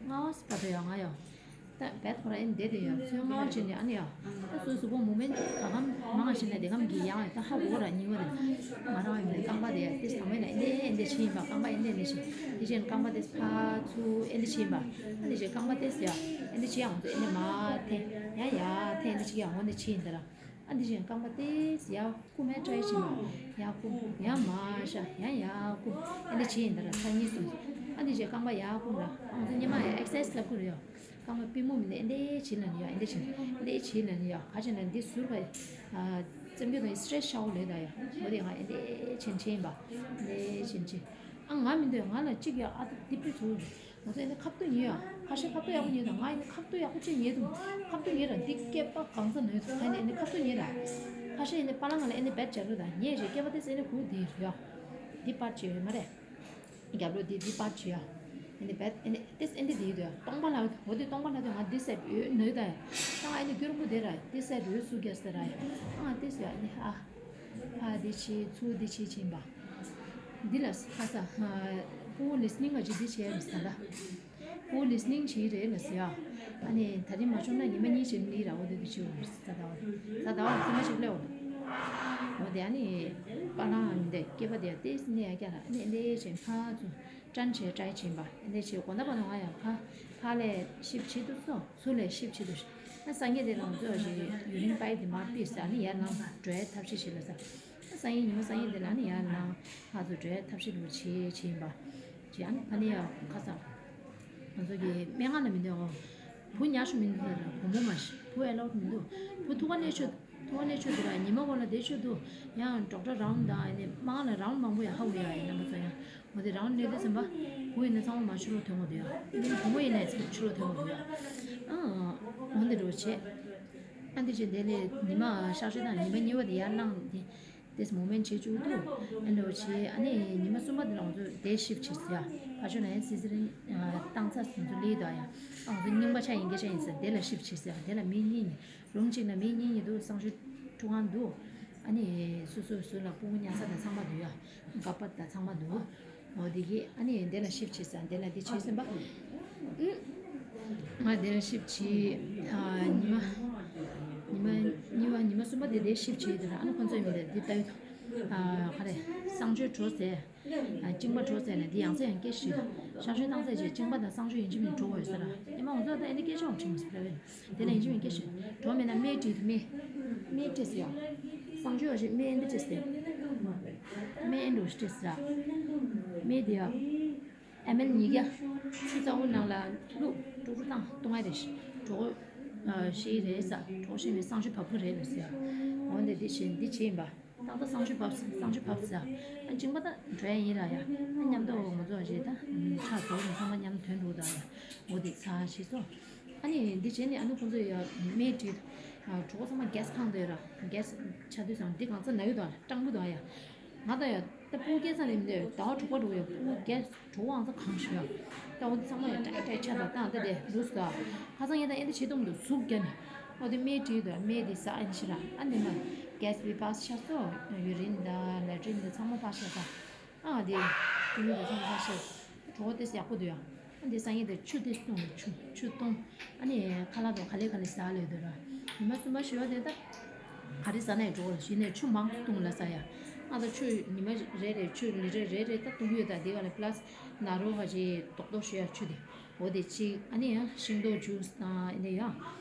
ལྔ་པ་བར་དུ་ཡོང་ང་ཡོ། ད་བེད་ཁོ་ར་ཨེ་འདས་དེ་ཡོ་ཚོད་ལྔ་པ་ཅིག་ནས་ཨ་ནི་ཡོ། ད་སོ་སོ་བོ་མུ་མེན་ག་གམ་མང་ང་ཅིག་ནས་དེ་གམ་གི་ཡང་ཡོ་ད་ཧ་གོ་ར་ཉིན་བ་རེད། ང་རང་ཡོ་རྐང་པ་དེ་ཡ་ཏིས་དང་བས་ན་ཨེ་འདས་ཨེ་འདས་ཕྱིན་ཡིན་པ་རྐང་པ་ཨེ་འདས་ནས་ཤི་དེ་ཅན་རྐང་པ་ཏིས་ཕ་ཚུ་ཨེ་འདས་ཕྱིན་ཡིན་པ་ཨ་ནི་ཅན་རྐང་པ་ཏིས་ཡ་ཨེ་འདས་ཕྱིན་ཡང་ཚུ་ཨེ་འདས་མ་ཐེ་ཡ་ཡ་ཐེ་ཨེ་འདས་ཕྱིན་ཡང་འོ་འདས་ཕྱིན་ཡིན་ད་ར། ཨ་འདི་བཞིན་རྐང་པ་ཏེས་ཡར་བསྐུམ་མེད་ཊའི་བྱེད་མ། ཡར་བསྐུམ་ཡར་མར་བཞག་ཡར་ཡར་བསྐུམ་ཨ་འདི་བྱེད་ཡིན་ད་ར་ཚར་གཉིས་སོང་། ཨ་འདི་བཞིན་རྐང་པ་ཡར་བསྐུམ་ར་ཨང་ཚོ་སྙེ་མ་ཡར་ཨེག་སར་སའིཛ་ལབ་དགོས་རེད་ཡ། རྐང་པ་པུས་མོ་མི་འདི་ཨེ་འདི་བྱེད་ལ་ནི་ཡ་ཨེ་འདི་བྱེད་ཨེ་འདི་བྱེད་ལ་ནི་ཡ་ག་བྱེད་ན་འདི་ཟུར་པ་རྩེམ་རྒྱུ་དང་སི་ཊེ་ཆི་ཤའོ་ལས་ད་ཡ་འོ་དེ་ང་ཨེ་འདི་བྱེད་བྱེད་ཡིན་པ་ཨེ་འདི་བྱེད་བྱེད། ཨ་ང་མི་འདོད་ང་ལ་གཅིག་ཡ་ཨ་འདི་པི་ཚོ། ང་ཚོ་ཨེ་ནི་ཁ་བཏུད་ཉོས་ཡ། ཁ་ཤས་ཁ་བཏུད་ཡག་པོ་ཉོས་དང་ང་ཨེ་ནི་ཁ་བཏུད་ཡག་པོ་ཅིག་ཉོས་འདུག་ཁ་བཏུད་ཉོས་ར་འདི་སྐེད་པ་གང་ས་ཉོས་འདུག་ཨེ་ནི་ཨེ་ནི་ཁ་བཏུད་ཉོས་ར། ཁ་ཤས་ཨེ་ནི་པ་ལང་ང་ལ་ཨེ་ནི་བེད་སྦྱར་རུ་དང་ཉེས་རེད་སྐེད་པ་དེ་ཨེ་ནི་གུག་དེ་རུ་ཡ། འདི་པར་ཅིག་ཡོད་མ་རེད། རྒྱབ་ལོགས་འདི་འདི་པར་ཅིག་ཡ། ཨེ་ནི་བེད་ཨེ་ནི་ཏེས་ཨེ་ནི་འདི་ཡོད་དུ་ཡ་སྟོང་པ་ལ་འོ་དེ་སྟོང་པ་ལ་དུ་ང་འདི་སེབ་ཡོད་ནོས་ད་ཡ། ད་ང་ཨེ་ནི་སྐྱུར་མོ་དེ་ར་འདི་སེབ་ཡོད་སུ་རྒྱ་སེ་ར་ཡ། ཨ་ང་ཏེས་ཡ་ཨེ་ནི་ཨ། ཕ་འདི་བྱེད་ཚུར་འདི་བྱེད་བྱིན་པ། འདི་ལ་ཁ་ས་པུ་ལི་སི་ནིང་ག་ཅི་འདི་བྱེད་རེད་ས་ད། པུ་ལི་སི་ནིང་བྱེད་རེད་ལ་ཟེར་ཡ། ཨ་ནི་ད་རིང་མ་བྱུང་ན་ཉི་མ་གཉིས་ཕྱིན་ནི་ར་འོ་དེ་འདི་བྱེད་འོ་ས་ད་འོ། ས་ད་འོ་ཚི་མ་ཞིག་ལས་འོ། འོ་དེ་ཨ་ནི་པ་ལང་འདི་སྐེད་པ་དེ་ཏེ་སི་ནི་ཡ་ཀྱ་ལ་ཨ་ནི་འདི་བྱེད་ཕ་ཚུར་ཀྲན་བྱེད་ཏྲའི་བྱིན་པ་ཨ་ནི་བྱེད་དགོན་ད་པ་ནང་ང་ཡ་ཕ་ཕ་ལས་ཤིབ་བྱེད་དུ་སོ་ཚུར་ལས་ཤིབ་བྱེད་དུ། ཨ་སང་ཉིན་དེ་ལ་ང་ཚོ་ཞིག་ཡུ་རིན་པའི་དེ་མར་པིས་ཨ་ནི་ཡར་ལངས་འགྲོའི་ཐབས་ཤེས་བྱེད་ལ་ས། ཨ་སང་ཉིན་ཉི་མ་སང་ཉིན་དེ་ལ་ཨ་ནི་ཡར་ལངས་ང་ཚོ་འགྲོའི་ཐབས་ཤེས་འགྲོ་བྱེད་བྱེད་ཡིན་པ། ཅི་ཨ་ནི་ཕ་ནི་ཡ་ཁ་ས། ང་ཚོ་གི་སྨན་ཁང་ལ་མི་འདོད་འོ། བུ་ཉར་ཤོག་མི་འདུག་ལ་བུ་མོ་མ་ཤི་བུ་ཨེ་ལའོ་ཌི་མི་འདུག་བུ་ཐུག་ག་ནས་ཆོད་ཐུག་ག་ནས་ཆོད་འདུག་ལ་ཉི་མ་གོ་ལ་དེ་ཆོད་འདུག་ཡང་ཌོག་ཊར་རའུན་ཌི་དང་ཨ་ནི་སྨན་ཁང་ལ་རའུན་ཌི་མང་པོ་ཡ་ཧ་གོ་ཡ་ཡིན་རྣམ་པ་ཚོ་ཡ། འོ་དེ་རང་ནུས་དེ་ཟིན་པ། བུ་ཡིན་ན་ཚང་མ་མ་ཕྱི་ལོགས་ཐོན་དགོས་འདུག་ཡ། ཨ་ནི་བུ་མོ་ཡིན་ན་ཚང་མ་ཕྱི་ལོགས་ཐོན་དགོས་འདུག་ཡ། ཨང་། འོ་འདི་འགྲོ་བྱེད། ཨ་འདི་བྱེད་དེ་ལས་ཉི་མ་གཤག་བཅོས་དང་ཉི་མ་གཉིས་པ་དེ་ཡར་ལངས་དེ། དེས་མོ་མེན་བྱེད་བཅུག་འདུག་ཨ་འདྲ་བྱེད་ཨ་ནི་ཉི་མ་གསུམ་པ་དེ་ལ་ང་ཚོ་དེ་ཤིབ་བྱེད་ཟེར་ཡ། ཕ་ཆོས་ན་ཡང་སི་སི་རིན་བཏང་ཚར་སོང་ཚོ་ལི་དོ་ཡ། ཨ་ང་ཚོ་རྙིང་པ་ཆ་ཡིན་གྱི་ཆ་ཡིན་ཟེར་དེ་ལ་ཤིབ་བྱེད་ཟེར་ཡ་དེ་ལ་མི་གཉིས་ནི། རུམ་གཅིག་ལ་མི་གཉིས་གཉིས་འདུག་གསང་སྤྱོད་ཁྲུ་གང་འདུག་ཨ་ནི་སོ་སོ་སོ་ལ་སྤུ་གུ་ཉལ་ས་དང་ཚང་མ་འདུག་ཡ། ཀ་པར་དང་ཚང་མ་འདུག་འོ་དེ་གི་ཨ་ནི་དེ་ལ་ཤིབ་བྱེད་ས་དེ་ལ་དེ་བྱེད་ཟིན་པ། ཨུ། ང་དེ་ལ་ཤིབ་བྱེད། ཨ་ཉི་མ། ཉི་མ་གཉིས་པ་ཉི་མ་གསུམ་པ་དེ་དེ་ཤིབ་བྱེད་དེ་ལ་ཨ་ནི་ཁོ་ཚོས་མི་དེ་དེ་ལྟ་ཡོད། ཨ་ག་རེ། གསང་སྤྱོད་འགྲོ་ཟེར། གཅིན་པ་འགྲོ་ཟེར་ནས་འདི་ཡང་སེ་ཡང་སྐད་ཞིག་གཤག་བཅོས་བཏང་ཚད་ཀྱི་གཅིན་པ་དང་གསང་སྤྱོད་ཡིན་གཅིག་མིན་འགྲོ་དགོས་ཟེར་ར། ཨེ་མ་འོ་ཚོ་ད་ཨེ་འདི་སྐད་ཆ་འོང་ཆིང་ཟེར་ར་བས། དེ་ལ་ཡིན་གཅིག་མིན་སྐད་ཞིག་འགྲོ་མེད་ན་སྨན་བྲིས་དུ་སྨན། སྨན་བྲིས་ཟེར་ཡ། གསང་སྤྱོད་བ་ཞིག་སྨན་འདི་བྲིས་ཟེར། སྨན་ཨེ་འགྲོ་ཞིག་བྲིས་ཟེར་ར། སྨན་འདི་ཡ། ཨེམ་ཨེལ་ཉིས་བརྒྱ། ཆུ་ཚ་བོ་ནང་ལ་བླུགས་ཀྲུག་ཀྲུག་བཏང་བཏུང་ཡ་རེད་ཤི། གྲོགས། ཤེས་རེད་ས། གྲོགས་ཤེས་མེད་གསང་སྤྱོད་བབས་ཀྱི་རེད་ལ་ཟེར་ཡ། འོ་འདི་འདི་བྱེད་འདི་བྱེད་ཡིན་པ། ཏག་ཏག་གསང་སྤྱོད་བབས་གསང་སྤྱོད་བབས་ཟེར། ཨ་གཅིན་པ་ད་འགྲོ་ཡ་ཡིན་ར་ཡ། ཨ་མཉམ་དུ་ང་ཚོ་རེད་ད། ཕྲག་རྫོགས་ནས་ཚང་མ་མཉམ་དུ་ཐོན་འགྲོ་ད་ཡ། འོ་དེ་ཚ་ཤེས་སོ། ཨ་ནི་འདི་བྱས་ནས་ཨ་ནི་ཁོང་ཚོ་ཡ་སྨན་བྲིས། གྲོགས་ཚང་མ་གྷེ་སི་ཁང་དུ་ཡོད་ར། གྷེ་སི་ཆ་དུས་ཙང་འདི་གང་ཚ་ན་ཡོད་དོ་སྤྲང་པོ་དོ་ཡ། ང་ད་ཡ། ད་སྤུ་གུ་སྐྱེས་ཚར་ནས་མི་འདོད་ཟླ་བ་དྲུག་པ་འགྲོ་གི་ཡོད་སྤུ་གུ་གྷེ་སི། གྲོད་ཁོག་ཨང་ཚ་གང་ཞིག་ཡ། ད་འོ་འདི་ཚང་མ་ཡ་ཀྲེ་ཀྲེ་ཆ་ད་བཏང་ད་དེ་རུས་ད། ཁ་སང་ཡ་ད་ཨེ་འདི་བྱེད་གཏོང་འདུག་ཟུག་རྒྱ་ནི། འོ་དེ་སྨན་བྲིས་དུ་སྨན་དེ་ཟ་ཨེ་འདི་ཞིག་ར་ཨ་ནི་མ། གྷེ་སི་བི་པ་སི་ཆ་སོ། ཡུ་རིན་ད་ལེ་ཊྲིན་ད་ཚང་མ་པ་སི་ཆ་ད། ཨ་དེ། ཀུ་ནུ་ད་ཚང་མ་པ་སི་ཆ། གྲོད་ཁོག་དེ་ཡག་པོ་འདུག་ཡ། ཨ་འདི་སང་ཉིན་དེ་ཆུ་དེ་བཏུང་ཆུ་ཆུ་བཏུང་། ཨ་ནི་ཁ་ལག་དང་ག་ལེ་ག་ལེ་ཟ་ལེ་འདུག་ར། ཉི་མ་གསུམ་པ་བཞི་པ་དེ་ད། ག་རེ་ཟ་ན་ཡང་འགྲོ་གི་རེད་གཞི་ནས་ཆུ་མང་དུ་བཏུང་ལ་ཟ་ཡ། ང་ད་ཆུ་ཉི་མ་རེ་རེ་ཆུ་ལི་ཊར་རེ་རེ་ད་བཏུང་གི་ཡོད་ད་དེ་ག་ལ་པ་ལ་སི་ན་རོ་ཧ་ཅི་རྡོག་རྡོག་ཞུ་ཡ་ཆུ་དེ། འོ་དེ་གཅིག་ཨ་ནི་ཡང་ཤིང་ཏོག་ཇུས་དང་ཨ་ནི་ཡང་།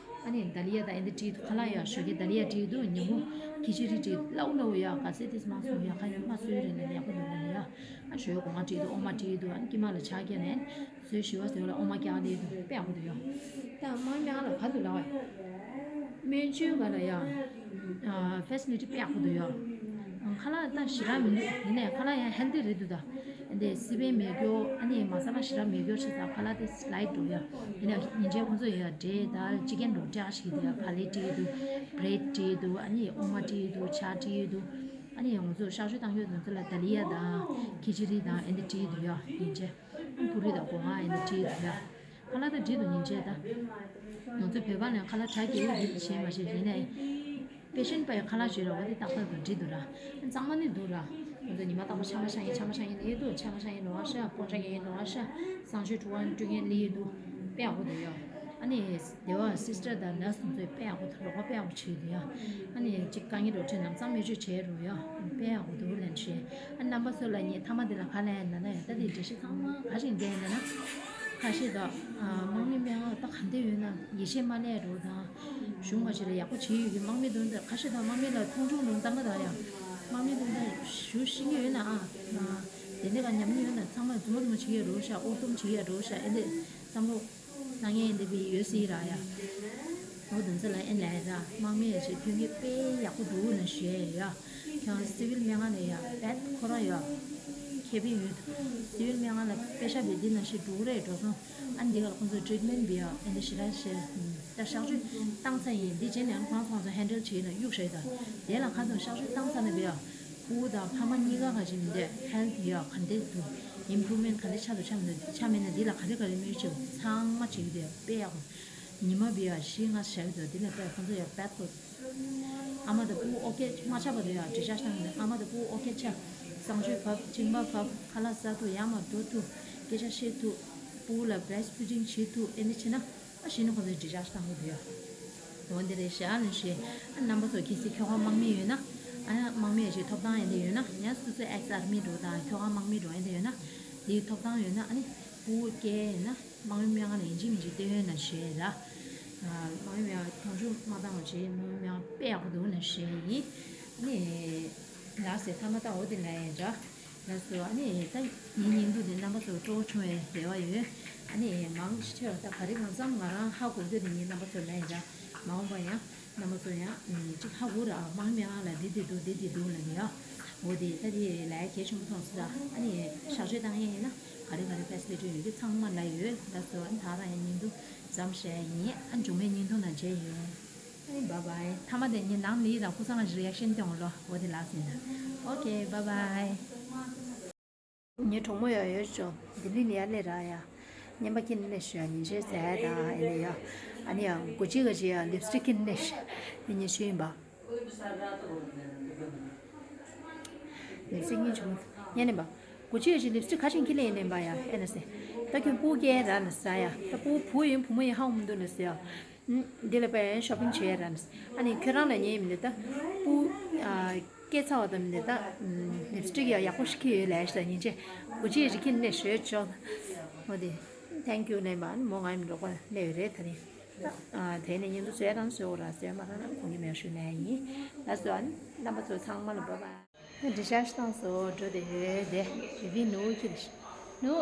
ཨ་ནི་ད་ལི་ཡ་དང་ཨ་ནི་བྲིས་འདུག་ཁ་ལག་ཡ་ཞོགས་ཀས་ད་ལི་ཡ་བྲིས་འདུག་ཉིན་མོ་ཁི་ཅི་རི་བྲིས་འདུག་སླ་བོ་སླ་བོ་ཡ་ག་ཚད་དེ་མང་སོང་ཡ་ཁ་ཡ་མ་སོས་རེ་ནས་ཡག་པོ་འདུག་ལ་ཡ། ཨ་ཞོགས་གོང་མ་བྲིས་འདུག་ཨོ་མ་བྲིས་འདུག་ཨ་ནི་ཀི་མ་ལ་ཇ་བཀྱགས་ནས། ཟོས་ཞི་བ་ཟེར་བ་ལ་ཨོ་མ་རྒྱག་ལས་འདུག་དཔེ་ཡག་པོ་འདུག་ཡོ། ད་མ་མེད་ང་ལ་ག་འདུག་ལ་བ། སྨན་བཅོས་ག་ལ་ཡ། ཕེ་སི་ལི་ཊི་དཔེ་ཡག་པོ་འདུག་ཡོ། ཁ་ལག་ད་ཞེ་དྲག་མི་འདུག་ཡིན་ནའི་ཁ་ལག་ཡང་ཧེལ་ཐི་རེད་འདུག་ད་འདི་སི་པན་མེད་རྒྱུ་ཨ་ནི་མ་ས་ལ་ཞེ་དྲག་མེད་རྒྱུ་ཆ་ཚང་ཁ་ལག་དེ་ལའིཊ་འགྲོ་ཡ། ཡིན་ནའི་ཉིན་རྗེས་ཁོང་ཚོ་ཡ་འབྲས་དང་ཅི་ཀན་འགྲོ་འདྲ་ཞིག་འདུག་ཡ། ཕ་ལེ་སྤྲད་འདུག་བྷི་རེཌ་སྤྲད་འདུག་ཨ་ནི་ཨོ་མ་སྤྲད་འདུག་ཇ་སྤྲད་འདུག་ཨ་ནི་ང་ཚོ་གཤག་བཅོས་བཏང་ཡོད་དུས་ཚོད་ལ་དཱ་ལི་ཡ་དང་ཁི་ཅི་རི་དང་ཨེ་འདི་སྤྲད་འདུག་ཡ། ཉིན་རྗེས་ཨ་པུ་རི་དང་སྒོ་ང་ཨེ་འདི་སྤྲད་འདུག་ཡ། ཁ་ལག་ད་འགྲིག་འདུག་ཉིན་རྗེས་ད། ང་ཚོ་བོད་པ་ནས་ཁ་ལག་དྲ་རྒྱ་ཡིག་འདི་བྱེད་མ་བྱེད་ཡིན་ནའི། པེ་ཤེན་པ་ཡི་ཁ་ལག་བྱེད་རོགས་འདི་ཏག་ཏག་ཏུ་འགྲིག་འདུག་ར། གཙང་མ་ནི་འདུག་ར། ང་ཚོ་ཉི་མ་རྟག་པར་ཆང་མ་ཤ་ཡིན་ཆང་མ་ཤ་ཡིན་ལི་འདུག་ཆང་མ་ཤ་ཡིན་ནོ་ཨ་ཤ་སྤོན་ཆ་ཡིན་ནོ་ཨ་ཤ་གསང་སྤྱོད་དྲུག་པ་སྤྲོད་མཁན་ལི་འདུག་དཔེ་ཡག་པོ་འདུག་ཡ། ཨ་ནི་སྡེ་བ་སིས་ཊར་དང་ནར་སི་དེ་ཚོས་དཔེ་ཡག་པོ་རོགས་པ་དཔེ་ཡག་པོ་བྱེད་འདུག་ཡ། ཨ་ནི་གཅིག་དཀའ་ངལ་འགྲོ་འཕྲལ་ལམ་སང་སྨན་བཅོས་བྱེད་རོགས་ཡ། དཔེ་ཡག་པོ་འདུག་ལན་བྱས། ཨ་རྣམ་པ་ཚོ་ལ་ངས་མཐའ་མ་འདི་ལ་ག་ལ་ཡ་ན་ན་ཡ་ད་འདི་འགྲེལ་བཤད་ཚང་མ་ག་ཞིག་འདས་ན་ན། ཁ་ཤས་དང་། དམག་མི་སྨན་ཁང་ད་ག་འདྲ་ཡོད་ན་ཡིད་ཆེས་མ་ལས་རོགས་དང་། གཞུང་ཁ་ཤས་ལ་ཡག་པོ་བྱེད་ཡོད་ཀྱི་དམག་མི་དོན་དུ་ཁ་ཤས་དང་དམག་མི་ལ་མཐོང་ཆུང་རུང་ལྟ་ན་ད་ཡ། དམག་མི་དོན་དུ་ཞུ་ཤེས་ཀྱི་ཡོད་ན་ཨ། དེ་འདྲ་ག་ཉམས་མྱོང་ཡོད་ན་ཚང་མ་རྫུན་མ་རྫུན་མ་བྱེད་ཡ་རོགས་ཤ་ཨོ་ཏོམ་བྱེད་ཡ་རོགས་ཤ་ཨེ་འདྲ་བསམ་བློ་བཏང་ཡ་ཨེ་འདྲ་བི་ཡོད་སྲིད་ར་ཡ། ཨོ་དོན་ཚ་ལ་ཨེ་ལས་ར་དམག་མི་ཡ་ཆེ་མཐུན་རྐྱེན་དཔེ་ཡག་པོ་འདུག་ན་ཞེས་ཡ། ཁྱོད་སི་ཝིལ་སྨན་ཁང་ནས་ཡ་བེད་ཁོ་ར་ཡ། ཁེ་ཕན་ཡོད། སི་ཝིལ་སྨན་ཁང་ལ་པེ་ཤ་བེད་འདི་ན་ཞིག་འགྲོ་རེད་འགྲོ་སོང་། ཨ་འདི་ག་ལ་ཁོང་ཚོ་ཊི་རིཊ་མེན་བི་ཡ་ཨེ་འདི་ཞི་ར་ཞེ། ད་གཤག་བཅོས་བཏང་ཚར་ཡིན་འདི་རྗེས་ནས་ཁོང་ཚོ་ཧེན་ཌལ་བྱེད་ན་གཡུག་ཞེ་ད། དེ་ལ་ཁ་ཚོ་གཤག་བཅོས་བཏང་ཚར་ན་བི་ཡ། ཕྲུ་གུ་དང་ཕ་མ་གཉིས་ཀ་ག་ཅིག་མི་འདོད་ཧེལ་ཐི་ཡ་ག་འདྲས་འདུག་ཨིམ་པུ་རུབ་མེན་ཊི་ག་འདྲས་ཆགས་འདུག་ཆགས་མི་འདུག་ཆགས་མེད་ན་འདི་ལ་ག་རེ་ག་རེ་སྨན་བཅོས་ཚང་མ་བྱེད་ཀྱི་འདུག་དཔེ་ཡག་པོ། ཉི་མ་བི་ཡ་བཞི་ལྔ་བཞག་གི་འདུག་འདི་ལ་དཔེ་ཁོང་ཚོ་ཡ་བེད་ཁོ། ཨ་མ་དང་ཕྲུ་གུ་ཨོ་ཁེ་མ་ཆགས་པ་དེ་ཡ་ཌི་ཆར་ཇི་བཏང་གི་འདུག་ཨ་མ་དང་ཕྲུ་གུ་ཨོ་ཁེ་ཆགས། གསང་སྤྱོད་བབས་གཅིན་པ་བབས་ཁ་ལག་ཟ་ཐུབ་ཡར་མར་འགྲོ་ཐུབ་སྐད་ཆ་བཤད་ཐུབ། ཕྲུ་གུ་ལ་བྷི་རེ་སི་ཕི་ཌིང་བྱེད་ཐུབ་ཨེ་འདྲ་བྱས་ན། ཨ་གཞི་ནས་ཁོང་ཚོས་ཌི་ཆར་ཇི་བཏང་གི་འདུག་ཡ། འོ་འདི་རེད་ཤག་ལན་ཞེས། ཨ་རྣམ་པ་ཚོ་གལ་སྲིད་ཁྱོ་ག་དམག་མི་ཡོད་ན། ཨ་དམག་མི་ཡ་ཞིག་ཐོབ་ཐང་ཡིན་དེ་ཡོད་ན་ཡང་སོ་སོའི་ཨེག་སི་ཨར་མི་འགྲོ་དང་ཁྱོ་ག་དམག་མི་འགྲོ་ཡིན་དེ་ཡོད་ན། དེའི་ཐོབ་ཐང་ཡོད་ན་ཨ་ནི་ཕྲུ་གུ་སྐྱེ་ཡིན་ན་དམག་མི་སྨན་ཁང་ལ་ཡིན་གཅིག་མིན་གཅིག་སྟོན་ཡོད་ན་ཞེས་ར། དམག་མི་སྨན་ཁང་མཐོང་ཆུང་མ་བཏང་བ་བྱས་དམག་མི་སྨན་ཁང་དཔེ་ཡག་པོ་འདུག་ལན་ཞེས་ཡིན། ཨ་ནི། ལགས་སེ་མཐའ་མ་ད་འོ་དེ་ལ་ཡིན་འདྲ། ལགས་སོ་ཨ་ནི་ད་ངའི་བརྙན་ཐུང་དེ་རྣམ་པ་ཚོར་སྤྲོ་བོ་བྱུང་བའི་རེ་བ་ཡོད། ཨ་ནི་མང་ཆེ་བ་ད་ག་རེ་གང་འཚམ་ང་རང་ཧ་གོ་རྒྱུ་དེ་ངས་རྣམ་པ་ཚོར་ལན་ཡིན་འདྲ། མ་འོངས་པ་ཡང་རྣམ་པ་ཚོ་ཡང་ཅིག་ཧ་གོ་ར་དམག་མི་སྨན་ཁང་ལ་འདི་འདི་འདུག་འདི་འདི་འདུག་ལ་ནི་ཡ། འོ་དེ་ད་དེ་ལས་གལ་ཆེན་པོ་མཐོང་སོང་ད། ཨ་ནི་གཤག་བཅོས་བཏང་ཡས་ཡིན་ན་ག་རེ་ག་རེ་ཕེ་སི་ལི་ཊི་ཡོད་རྒྱུ་ཚང་མ་ལ་ཡོད། ལགས་སོ་ཨ་ནི་ད་རང་ཡང་བརྙན་ཐུང་མཚམས་བཞག་ཡིན། ཨ་མཇུག་མའི་བརྙན་ཐུང་ནང་མཇལ་ཡོང་། ཨ་ནི་བཱའི་བཱའི། མཐའ་མ་དེ་ངས་ནང་ལི་དང་ཀུ་སང་ལ་རི་ཨེག་ཤན་སྟོན་འོང་ལོ། འོ་དེ་ལགས་ཟིན་ན། ཨོ་ཁེ་བཱའི་བཱའི། ངའི་གྲོགས་མོ་ཡང་ཡོད་ཅོ། ལྡི་ལི་ནས་ཡར་སླེབས་ར་ཡ། རྔན་པ་ཁྱེར་ནས་སླེབས་ཤོག་ཡ། ཉིན་ཤས་ཟ་ཡ་དང་ཨེ་ནས་ཡ། ཨ་ནི་ཡ་གོ་ཅི་ག་ཅི་ཡ་ལིབ་སི་ཊིག་ཁྱེར་ནས་སླེབས་ཤོག་དེ་ངའི་ཆུ་ཡིན་པ། ལིབ་སི་ཊིག་གཉིས་བྱུང་། ཉན་ནས་པ། གོ་ཅི་ག་ཅི་ལིབ་སི་ཊིག་ག་ཅི་ཁྱེར་ནས་ཡིན་ནས་པ་ཡ་ཨེ་ན་སེ། ད་ཁྱོད་སྤུ་གུ་སྐྱེ་ར་ནས་ཟ་ཡ། ད་སྤུ་གུ་བུ་ཡིན་བུ་མོ་ཡིན་ཧ་གོ་མི་འདུག་ནས་ཟ་ཡ། འདི་ལ་པའི་ཤོ་པིང་བྱེད་ཡ་ར། ཨ་ནི་ཁྱོད་རང་ལ་ཉེ་མི་འདི་ད་སྤུ་སྐྱེ་ཚར་བ་དང་མི་འདི་ད་ལིབ་སི་ཊིག་ཡ་ཡག་པོ་ཞིག་ཁྱེར་ཡོད་ལས་ཤ་ཉིན་ཆེ་གུ་ཅི་རི་ཁྱེར་ནས་ཞོལ་ཆོག་འོ་དེ་thank you ལན་པ་ཨ་ནི་མོ་ང་ཡི་མི་འགྲོ་གོ་ལས་ཡོད་རེད་ད་རིང་། དེ་ནས་ཉིན་དུ་བཟོས་རང་བཟོས་འོ་ར་བཟོས་མ་རང་རང་ཁོང་གི་མེར་ཞུ་ལན་ཡིན། ལ་བཟོས་ཨ་ནི་རྣམ་པ་ཚོ་ཚང་མ་ལ་བྷའི་བྷའི། ཌི་ཆར་ཇི་བཏང་སོང་འགྲོ་དེ་ཡོད་དེ། བི་བི་ནུ་ཁྱེར་ནུ།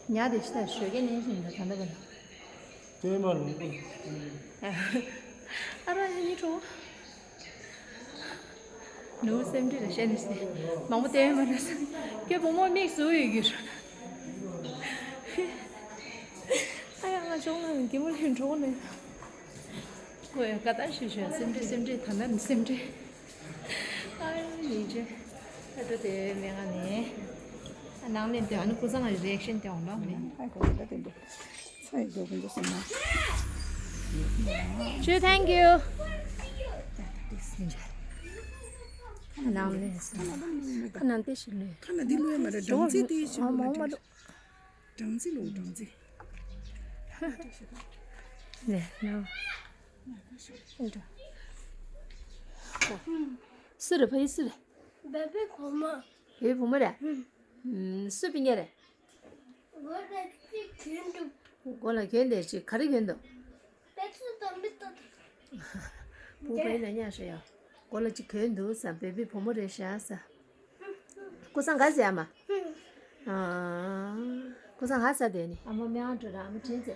ཉག་དེ་ཕྱི་ལ་ཞོགས་ཀས་ནས་བཞིན་དུ་ད་ལྟ་བར། ལྟོས་མ་ལུང་པ། ཨ་ར་ཡ་ཉི་གྲོ། ནུ་སེམས་ཁྲལ་ལ་བཤད་ནས་སེ། མང་པོ་ལྟོས་མ་ལུས་སེ། ཁྱོད་བུ་མོ་མིག་ཟུག་ཡོད་རྒྱུ། ཨ་ཡ་ང་ཆུང་ན་གད་མོ་ལེན་གྲོགས་ནས། ཁོས་ཀ་ད་ཞུ་ཞུ་སེམས་ཁྲལ་སེམས་ཁྲལ་ད་ལྟ་ནས་སེམས་ཁྲལ། ཨ་ཡིན་ཅེ། ཨ་ཏོ་དེ་མེ་ག་ནས། ཨ་ནང་ལེན་དེ་ཨ་ནི་ཀུ་ཚང་ལ་རི་ཨེག་ཤན་དེ་འོང་ལ་མེ། ཨ་ཁོ་ད་དེ་འདུག་ཚ་ཡི་འགྲོ་གི་འདུག་སེམས་ན། ཅུ་thank you། ཨ་ནང་ལེན་སེམས། ཁ་ནང་དེ་ཞིག་ལོས། ཁ་ན་འདི་ལོས་མ་རེད་སྦྲང་རྩི་དེ་ཞིག་ལོས་མ་རེད། སྦྲང་རྩི་ལོས་སྦྲང་རྩི། ནས་ནོ། སུ་རེད་ཕ་ཡི་སུ་རེད། བེ་བི་བུ་མོ། བེ་བི་བུ་མོ་རེད། ཨུམ། སུ་པི་ཉེ་རེད། མགོ་ལ་གྱོན་འདུག་མགོ་ལ་གྱོན་འདུག་ཅིག་ག་རེ་གྱོན་འདུག་པེ་ཚུ་དང་མི་ཏོ་དང་། བུ་ཕ་ཡི་ན་ཉག་ཤོ་ཡ། མགོ་ལ་ཅིག་གྱོན་འདུག་ས་བེ་བི་བུ་མོ་རེད་ཤག་ས། ཀུ་སང་ག་ཟེར་ཨ་མ། ཨ། ཀུ་སང་ག་ཟེར་དེ་ནི། ཨ་མ་མེ་ཨང་འགྲོ་ར་ཨ་མ་དྲན་ཚེ།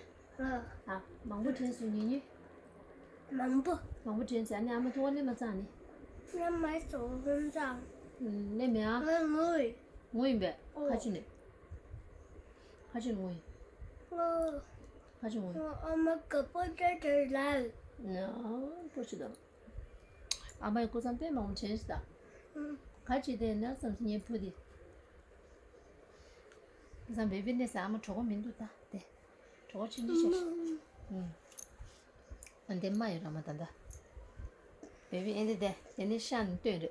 ཨ། མང་པོ་དྲན་སོང་ཉུ་ཉུ། མང་པོ། མང་པོ་དྲན་ཚེ་ཨ་ནི་ཨ་མ་ཐུག་པ་ལེན་མ་ཚང་ནི། ང་མ་སོ་ཧོན་ཙང་། ལེ་མེ་ཨ། ང་ངུ་ཡིན། ངུ་ཡིན་པས། ཨོ། ཁ་ཅི་ནས། ཁ་ཅི་ངུ་ཡིན། ཨོ། ཁ་ཅི་ངུ་ཡིན། ཨོ། ཨ་མ་ག་པོ་ཏེ་ཏེ་ལ། ན་པོ་ཅི་དང་། ཨ་མའི་སྐུ་མཚམས་དཔེ་མང་པོ་དྲན་ཤི་ད། ཨུམ། ག་ཅི་དེ་ན་བསམ་སི་ངའི་བུ་དེ། བསམ་བེ་བི་ནས་ཨ་མ་གྲོད་ཁོག་མི་འདུག་ད་དེ། གྲོད་ཁོག་ཆུང་ཆུང་ཆགས་ཤག་ཨུམ། ཨ་འདི་མ་ཡོད་ར་མ་ད་ད། བེ་བི་ཨེ་འདི་དེ་དེ་ནི་ཤ་ནི་སྟོན་རེད།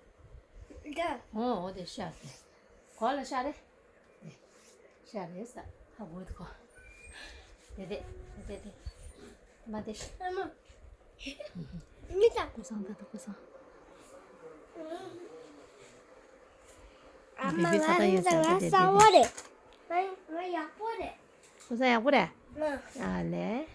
ད། ཨོ་ཨོ་དེ་ཤ་དེ། གོ་ལ་ཤ་རེད། དེ། ཤ་རེད་ས། ཧ་གོ་དེ་གོ། དེ་དེ་དེ་དེ། མ་དེ་ཤ། ཨ་མ། ཉི་ད། ཀུ་སང་ད་ད་ཀུ་སང་། ཨ་མ། བེ་བི་ཁ་ད་ཡོད་ས་དེ་དེ་དེ་གསང་བ་རེད། ང་ཡག་པོ་རེད། ཀུ་སང་ཡག་པོ་རེད། ཨ་ལེ།